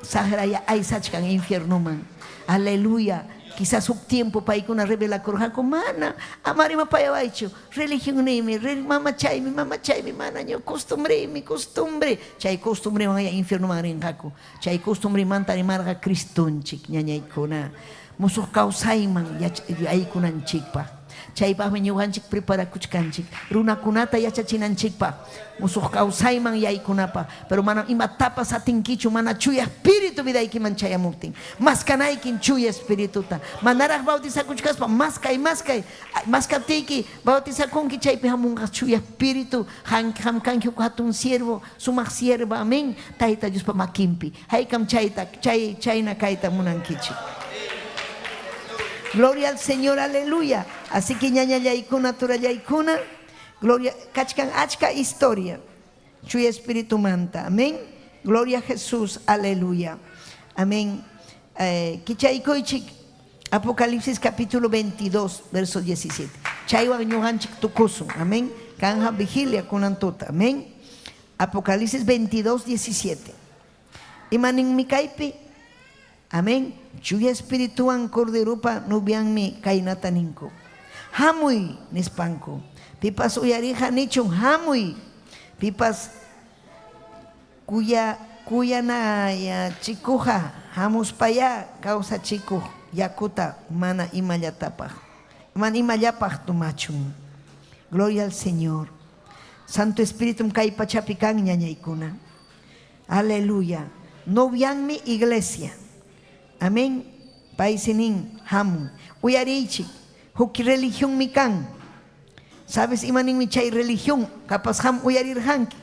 Speaker 6: saqrayá aysachkan infiernoman. Aleluya. Quizás huk tiempo paykuna revelakurqaku, mana, ama rimapayawaychu, religionniymi, mamachaymi, mamachaymi, mana ño costumbreymi, costumbre. Chay costumbrewanyá infiernoman rinqaku. Chay costumbremanta rimarqa Cristonchik, ñañaykuna. Musuq kawsayman yaykunanchikpaq. Chaypaqmi ñuqanchik preparakuchkanchik runakunata yachachinanchikpaq, musuq kawsayman yaykunapaq. Pero manam imatapas atinkichu mana Chuya Espíritu vidaykiman chayamuptin. Maskanaykim Chuya Espirituta. Manaraq bautizakuchkaspa maskay, maskay. Maskaptiyki bautizakunki chaypi hamunqa Chuya Espíritu. Qam kanki huk hatun siervo, sumaq sierva, amén, Tayta Diospa makinpi. Haykam chayta, chay, chayna kayta munankichik. Gloria al Señor, aleluya. Así que ñañallaykuna, turallaykuna, gloria, kachkan achka historia. Chuya Espiritumanta, amén. Gloria a Jesús, aleluya. Amén. Kichaykuychik Apocalipsis capítulo 22, verso 17. Chaywan ñuqanchik tukusun, amén. Kanja vigilia kunan tuta, amén. Apocalipsis 22, 17. Imaninmi kaypi? Amén. Chuya Espirituwan Corderopa novianmi kaynata ninku. Hamuy, nispanku. Pipas uyariqa nichun, hamuy. Pipas kuya kuyanayachikuqa hamuspayá kawsachikuq yakuta mana imallatapaq, mana imallapaq tomachun. Gloria al Señor. Santo Espiritum kay pachapi kan, ñañaykuna. Aleluya. Novianmi iglesia. Amén. Paysi nin, hamun. Uyariychik, huk religionmi kan. Sabes ima ninmi chay religión? Capaz qam uyarirqanki.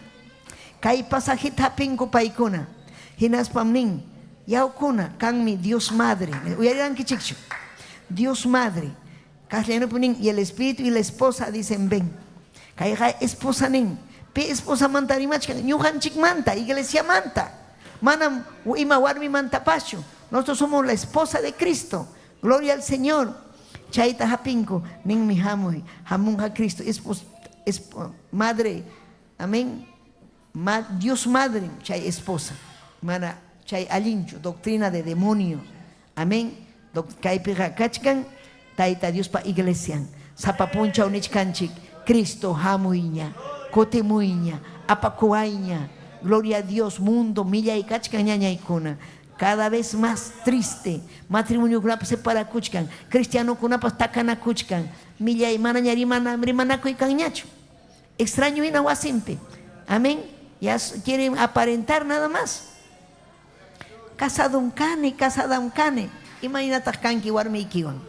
Speaker 6: Kay pasajeta hapinku paykuna. Hinaspam nin, yawkuna, kanmi Dios Madre. Uyarirankichikchu? Dios Madre. Castellanopi nin, y el espíritu y la esposa dicen ven. Kayqa esposa nin. Pi esposamanta rimachkan? Ñuqanchikmanta, iglesiamanta. Manam ima warmimantapaschu. Nosotros somos la esposa de Cristo. Gloria al Señor. Chayta hapinku, ninmi hamuy. Hamunqa Cristo, espos, esp, madre. Amén. Ma, Dios madre, chay esposa. Mana chay allinchu, doctrina de demonio. Amén. Kaypiqa kachkan Tayta Diospa iglesian. Sapa punchaw nichkanchik, Cristo hamuyña, kutimuyña, apakuwayña. Gloria a Dios, mundo millay kachkan ñañaykuna. Cada vez más triste. Matrimoniokunapas separakuchkan, cristianokunapas takanakuchkan. Millay manaña rimana rimanakuy kanñachu. Extraño hina wasinpi. Amén. Ya quieren aparentar nada más. Casadom kani, casadam kani. Imaynataq kanki warmiykiwan?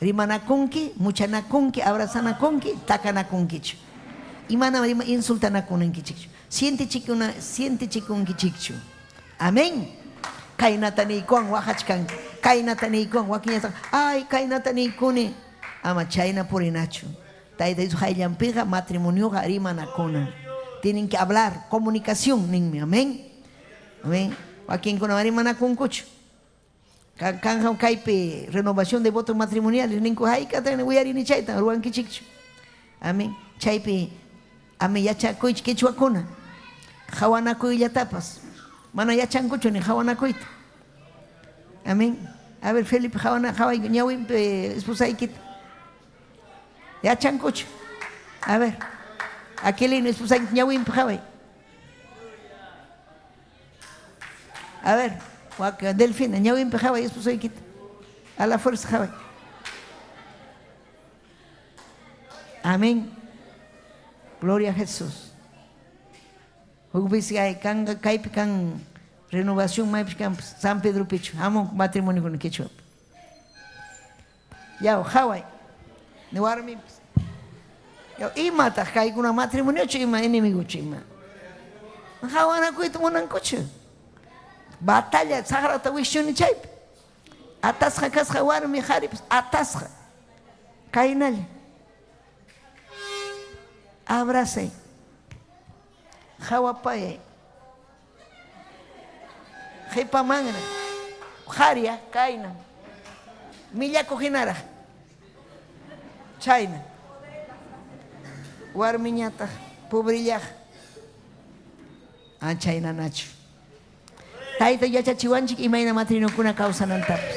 Speaker 6: Rimanakunki, muchanakunki, abrazanakunki, takanakunkichu? Imanam rima insultanakunankichikchu? Sientichikuna, sientichikunkichikchu? Amén. Kaynata niykuwan waqachkanki. Kaynata niykuwan wakinñataq, ay, kaynata niykuni. Ama chayna purinachu. Tayta Dios qayllanpiqa matrimonioqa rimanakuna. Tienen que hablar, comunicación ninmi. Amén. Amén. Wakinkuna rimanakunkuchu. Kanqa kaypi renovación de votos matrimoniales ninku hayk'atan uyarini chaytan ruwankichikchu. Amén. Chaypi amén yachakuychik quechuakuna. Qhawanakuyllatapas. Mana yachankuchu ni qhawanakuyta. Amén. A ver Felipe qhawana qhaway ñawinpi esposaykita. Yachankuchu. A ver. Aquilino esposaykita ñawinpi qhaway. A ver, wak Delfina, ñawinpi qhaway esposoykita. A la fuerza qhaway. Amén. Gloria a Jesús. Huk vez kanqa kaypi kan renovación maypi kan San Pedropichu hamunku matrimoniokuna quechuapi. Yaw, qhaway. Ni warmipas. Yaw, imataq kaykuna matrimoniochu ima enemiguchu ima. Qhawanakuyta munankuchu. Batalla saqrata wischuni chaypi. Atasqa kasqa warmi qharipas atasqa. Kaynalla. Abracay. Qhawapayay. Qhipamanraq qhariya kayna millakuq hinaraq chhayna warmiñataq pobrellaq a chhaynanachu. Tayta yachachiwanchik imayna matrinokuna kawsanantapas.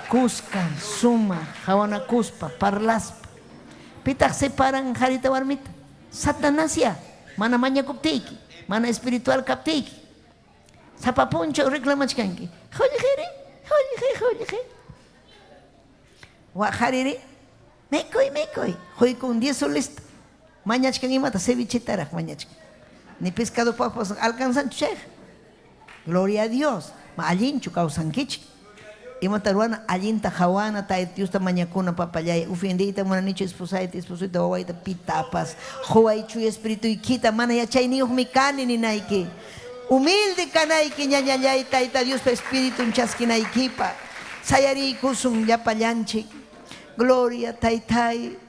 Speaker 6: Kuska, sumaq, qhawanakuspa, parlaspa. Pitaq separan qharita warmita? Satanasya, mana mañakuptiyki, mana espiritual kaptiyki. Sapa punchaw reclamachkanki. Qullqiri, qullqi, qullqi. Wa qhariri, mikuy, mikuy. Quykun 10 solesta. Mañachkan imata cevichetaraq mañachkan. Ni pescadopaqpas alcanzanchu chayqa. Gloria a Dios. Ma allinchu kawsankichik. Imata ruwana allinta qhawana Tayta Diosta mañakuna papallay ofendeyta munanichu esposayta esposoyta wawayta pitapas quway chuya espirituykita mana yachayniyuqmi kani ninayki humilde kanayki ñañallay Tayta Diospa espiritun chaskinaykipaq sayariykusun llapallanchik gloria Taytay.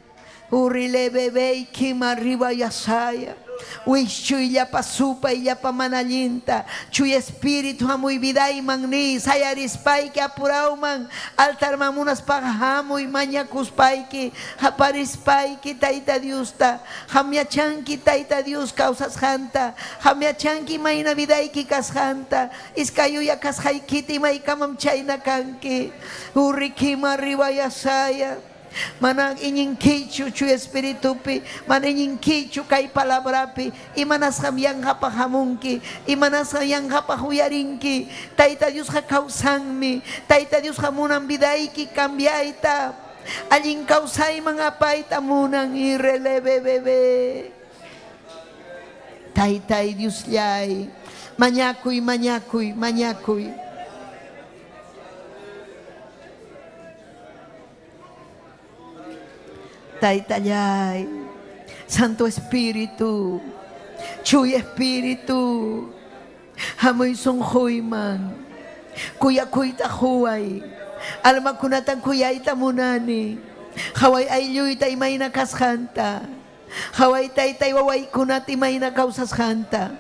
Speaker 6: Urrile bebeykiman ribayasaya. Wischuy llapa supay llapa mana allinta. Chuya espíritu hamuy vidayman niy. Sayarispayki apurawman altarman munaspaqa hamuy mañakuspayki qaparispayki Tayta Diosta. Qam yachanki Tayta Dios kawsasqanta. Qam yachanki imayna vidayki kasqanta. Iskay uya kasqaykita imaykamam chayna kanki. Urrikiman ribayasaya. Mana iñinkichu Chuya Espiritupi, mana iñinkichu kay palabrapi. Imanasqam yanqapaq hamunki, imanasqam yanqapaq uyarinki. Tayta Diosqa kawsanmi, Tayta Diosqa munan vidayki cambiayta, allin kawsayman apayta munan. Irelebebebe. Taytay Diosllay, mañakuy, mañakuy, mañakuy. Taytallay, Santo Espíritu, Chuya Espíritu, hamuy sunquyman, kuyakuyta quway, almakunatan kuyayta munani, qhaway aylluyta imayna kasqanta, qhaway taytay wawaykunata imayna kawsasqanta.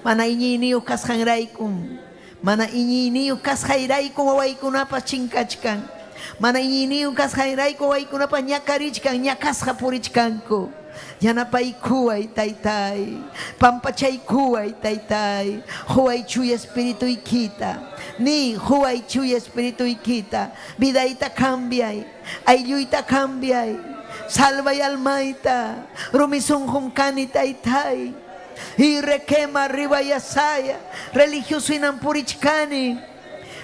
Speaker 6: Mana iñiyniyuq kasqanraykum, mana iñiyniyuq kasqayraykum wawaykunapas chinkachkan. Mana iñiyniyuq kasqayrayku wawaykunapas ñakarichkan, ñakasqa purichkanku. Yanapaykuway, Taytay. Pampachaykuway, Taytay. Quway Chuya Espirituykita. Niy, quway Chuya Espirituykita. Vidayta cambiay. Aylluyta cambiay. Salvay almayta. Rumi sunqum kani, Taytay. Y requema ribayasaya, religioso hinam purichkani.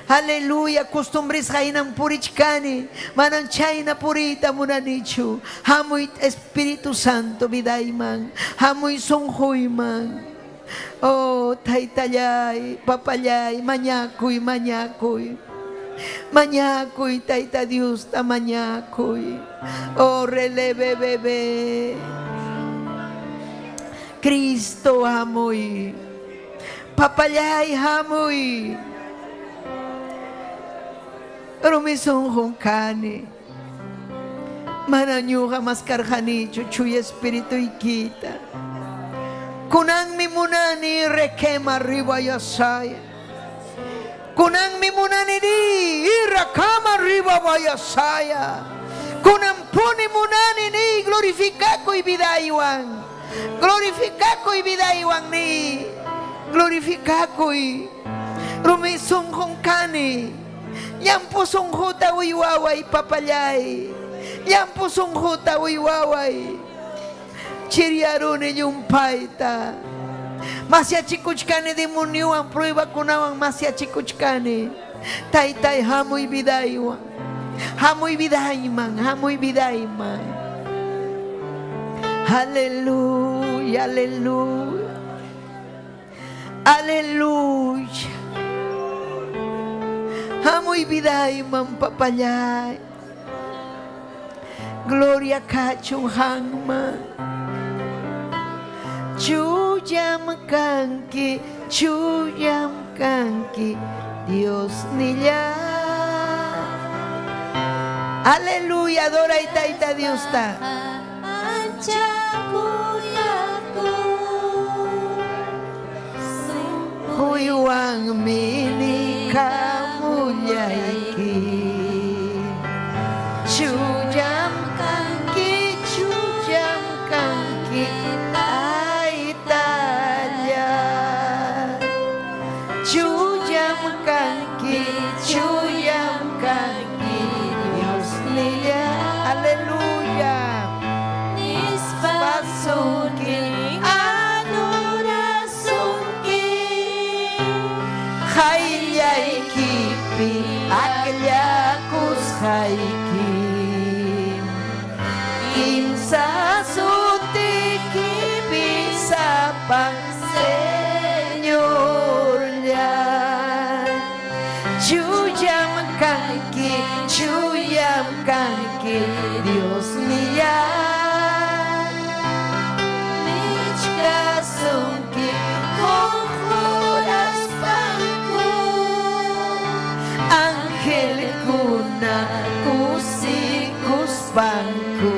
Speaker 6: Aleluya, costumbresqa hinam purichkani. Manam chayna puriyta munanichu. Hamuy Espíritu Santo vidayman, hamuy sunquyman. Oh, taytallay, papallay, mañakuy, mañakuy. Mañakuy, Tayta Diosta mañakuy. Oh, releve bebé. Cristo hamuy. Papallay hamuy. Rumi sunqun kani. Mana ñuqa maskarqanichu Chuya Espirituykita. Kunanmi munani requema ribayasaya. Kunanmi munani ri irrakama ribabayasaya. Kunanpuni munani ni glorificakuy vidaywan. Glorificakuy vidaywan ni. Glorificakuy. Rumi sunqun kani. Llampu sunquta uywaway papallay. Llampu sunquta uywaway. Chiryaruni llumpayta. Masyachikuchkani demoniowan pruebakunawan masyachikuchkani. Taytay hamuy vidaywan. Hamuy vidayman, hamuy vidayman. Aleluya, aleluya. Aleluya. Hamuy vidayman papallay. Gloria kachun qamman. Chuyam kanki, chuyam kanki, Dios nillay. Aleluya, adoray Tayta Diosta.
Speaker 4: Ancha kuyakuq
Speaker 6: Sunquywanmi nikamullayki. Chuyam kanki, chuyam kanki, Taytallay. Chuyam kanki, chuyam kanki, Dios nillay. Aleluya.
Speaker 4: Nispasunki adorasunki
Speaker 6: Qayllaykipi akllakusqayki. Kimsa sutikipi sapan Señorllay. Chuyam kanki, chuyam kanki, Dios nillay. Nichkasunki qunquraspanku. Angelkuna kusikuspanku.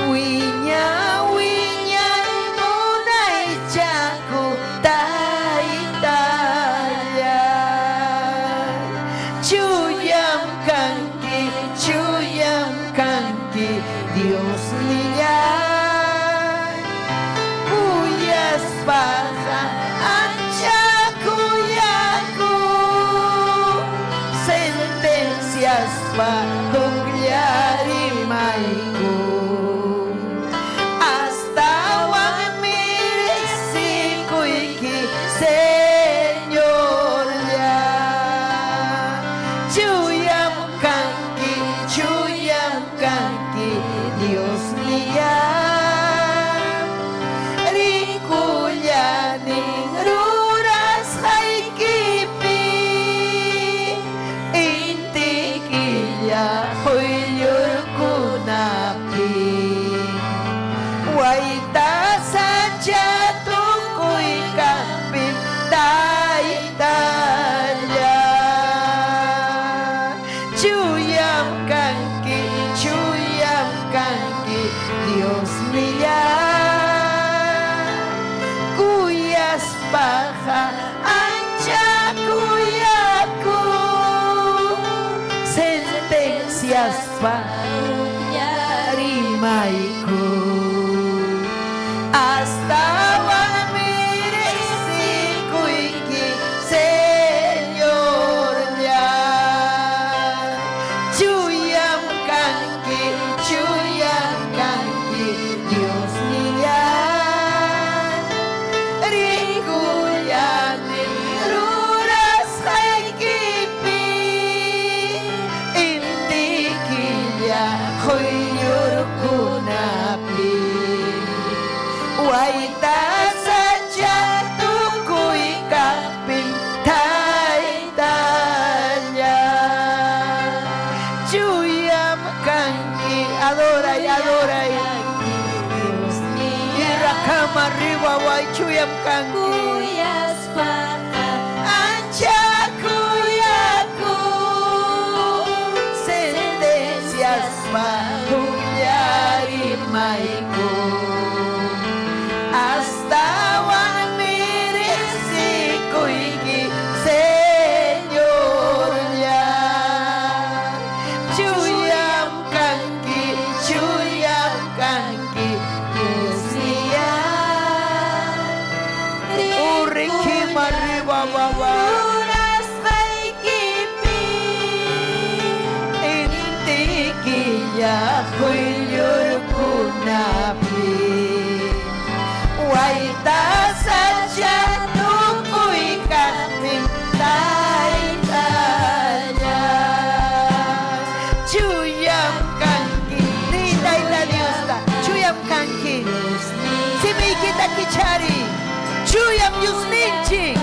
Speaker 6: Wiña wiñay munaychakuq Taytallay. Chuyam kanki, chuyam kanki, Dios nillay. Kuyaspaqa ancha kuyakuq. Sentenciaspa huklla rimayku. Astawanmi riqsikuyki, Señorllay. Chuyam kanki, chuyam kanki, Dios nillay. Rikullani rurasqaykipi. Inti killa quyllurkunapi. Wayta sacha tukuy kaqpim Taytallay. Chuyam kanki, chuyam kanki, Dios nillay. Kuyaspaqa ancha kuyakuq. Sentenciaspa rimayku. Astawanmi riqsikuyki, Señorllay. Chuyam kanki, chuyam kanki, Dios nillay. Rikullani rurasqaykipi. Inti killa quyllurkunapi. Wayta sacha tukuy kaqpim Taytallay. Chuyam kanki, adoray, adoray. Irrakama riwaway, chuyam kanki.
Speaker 4: Kuyaspaqa
Speaker 6: Ancha kuyakuq. Sentenciaspa Rikima riba baba.
Speaker 4: Rurasqaykipi
Speaker 6: Inti killa quyllurkunapi Wayta sacha tukuy kaqnin taytalla Chuyam kanki ni Tayta Diosta chuyam kanki Simiykita kichari chuyam Diosninchik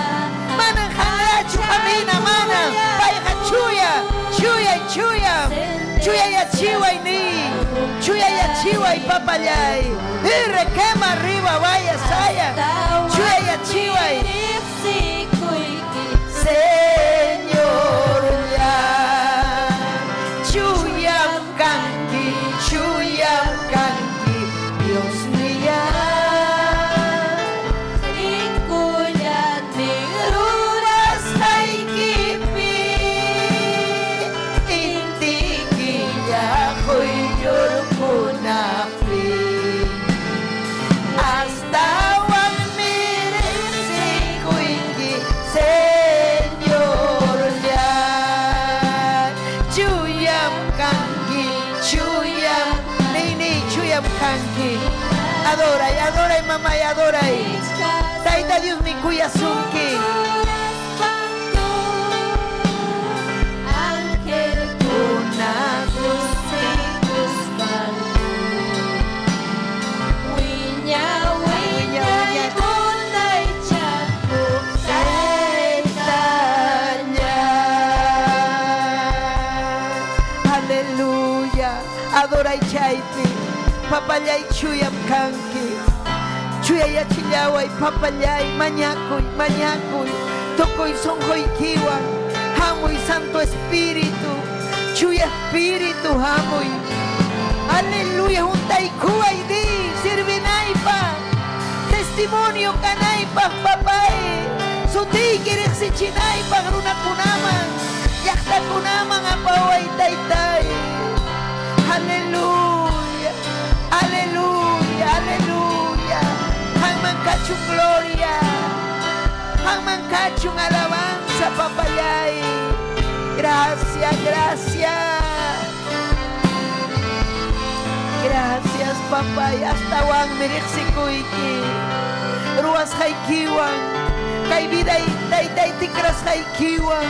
Speaker 6: manan hanrachu hamina manan payqa chuya chuyay chuyam chuyayachiway ni chuyayachiway papallay irre quema arriba vaya saya chuyayachiway
Speaker 4: Riqsikuyki
Speaker 6: Señor ya chuyam kanki chuyam kanki Dios
Speaker 4: Rikullani
Speaker 6: rurasqaykipi inti killa quyllurkunapi astawanmi riqsikuyki Señor ya chuyam kanki chuyam nini chuyam kanki adoray adoray mamay adoray Tayta Dios mi kuyasunki
Speaker 4: Ruraspanku Angelkuna kusikuspanku Wiña wiñay unaychakuq
Speaker 6: Taytalla. Aleluya. Adoray chaypi. Papallay chuyam kanki. Chuyayachillaway papallay mañakuy mañakuy. Tukuy sunquykiwan. Hamuy Santo Espíritu. Chuya Espíritu hamuy. Aleluya. Huntaykuway di sirvinaypaq. Testimonio kanaypaq papay. Sutiyki riqsichinaypaq runakunaman. Llaqtakunaman apaway taytay. Aleluya. Aleluya. Aleluya. Qamman kachun gloria. Qamman kachun alabanza papallay. Gracias, gracias. Gracias, papay. Astawanmi riqsikuyki. Ruwasqaykiwan. Kay viday taytay tikrasqaykiwan.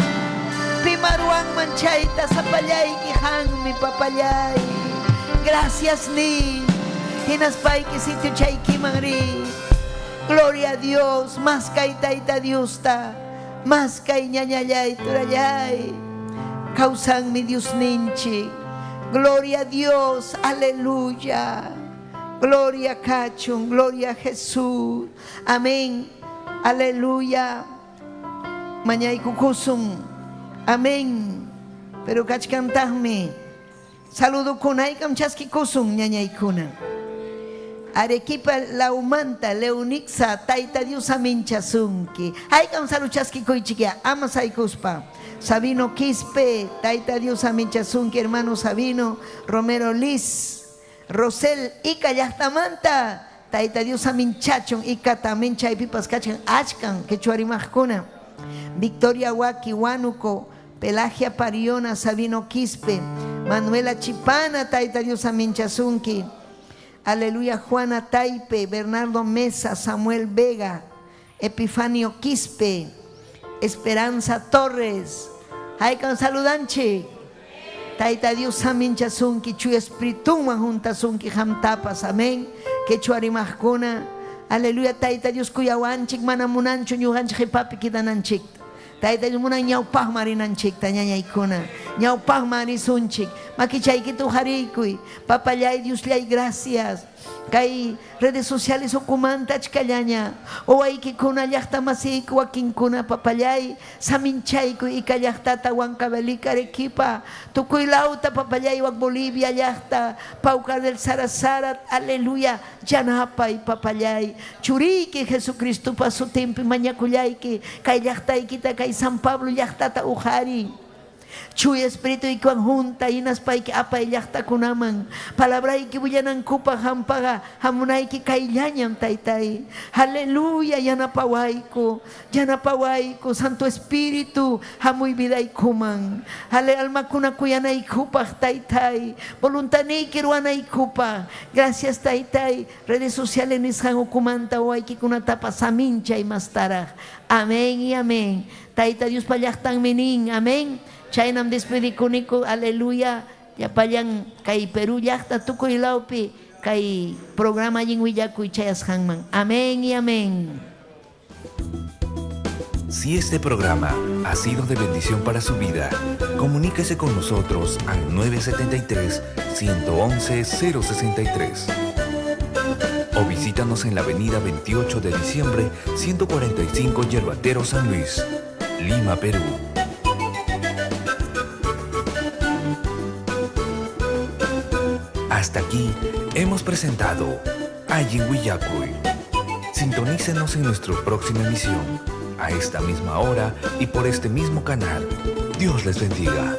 Speaker 6: Pima ruwanman chayta sapallayki qanmi papallay. Gracias ni. Hinaspayki sitio chaykiman ri. Gloria a Dios. Mas kay tayta Diosta. Mas kay ñañallay turallay. Kawsanmi Diosninchik. Gloria a Dios. Aleluya. Gloria kachun. Gloria a Jesús. Amén. Aleluya. Mañaykukusun. Amén. Pero kachkantaqmi. Saludukunaykam chaskikusun ñañaykuna. Arequipa laumanta Leonixa Tayta Dios aminchasunki. Haykam salu chaskikuychikya ama saykuspa. Sabino Quispe, Tayta Dios aminchasunki, hermano Sabino, Romero Liz, Rosel Ica llaqtamanta, Tayta Dios aminchachun, Ica también chaypipas kachkan achkan quechuarimaqkuna. Victoria Huaki, Huánuco, Pelagia Pariona, Sabino Quispe, Manuela Chipana, Tayta Dios aminchasunki. Aleluya, Juana Taipe, Bernardo Mesa, Samuel Vega, Epifanio Quispe, Esperanza Torres. Haykan saludanchik. Tayta Dios aminchasunki, chuya espiritunwan huntasunki qamtapas, amén. Quechua rimaqkuna. Aleluya, Tayta Dios kuyawanchik, mana munanchu ñuqanchik qipapi qidananchikta. Tayta Dios munan ñawpaqman rinanchikta ñañaykuna. Ñawpaqman risunchik. Makichaykita uqariykuy. Papallay Diosllay gracias. Kay redes sociales ukumanta achkallaña. Wawaykikuna llaqta masiyku wakinkuna papallay saminchaykuy Ica llaqtata Huancavelica Arequipa tukuy lawta papallay wak Bolivia llaqta Paucar del Sara Sara aleluya yanapay papallay churiyki Jesucristopa sutinpi mañakullayki kay llaqtaykita kay San Pablo llaqtata uqariy. Chuya Espirituykiwan huntay hinaspayki apay llaqtakunaman. Palabrayki willanankupaq hampaqa hamunayki kayllañam, Taytay. Aleluya, yanapawayku, yanapawayku, Santo Espíritu, hamuy vidaykuman. Ale almakuna kuyanaykupaq, Taytay. Voluntaniyki ruwanaykupaq. Gracias, Taytay. Redes sociales nisqan ukumanta wawaykikunatapas saminchay mastaraq. Amén y amén. Tayta Diospa llaqtanmi nin, amén. Chaynam despedikuniku, aleluya. Llapallan kay Perú llaqta tukuy lawpi kay programa allin willakuy chayasqanman. Amén y amén.
Speaker 1: Si este programa ha sido de bendición para su vida, comuníquese con nosotros al 973-111-063. O visítanos en la avenida 28 de diciembre, 145 Yerbatero San Luis, Lima, Perú. Hasta aquí hemos presentado Allin Willakuy. Sintonícenos en nuestra próxima emisión, a esta misma hora y por este mismo canal. Dios les bendiga.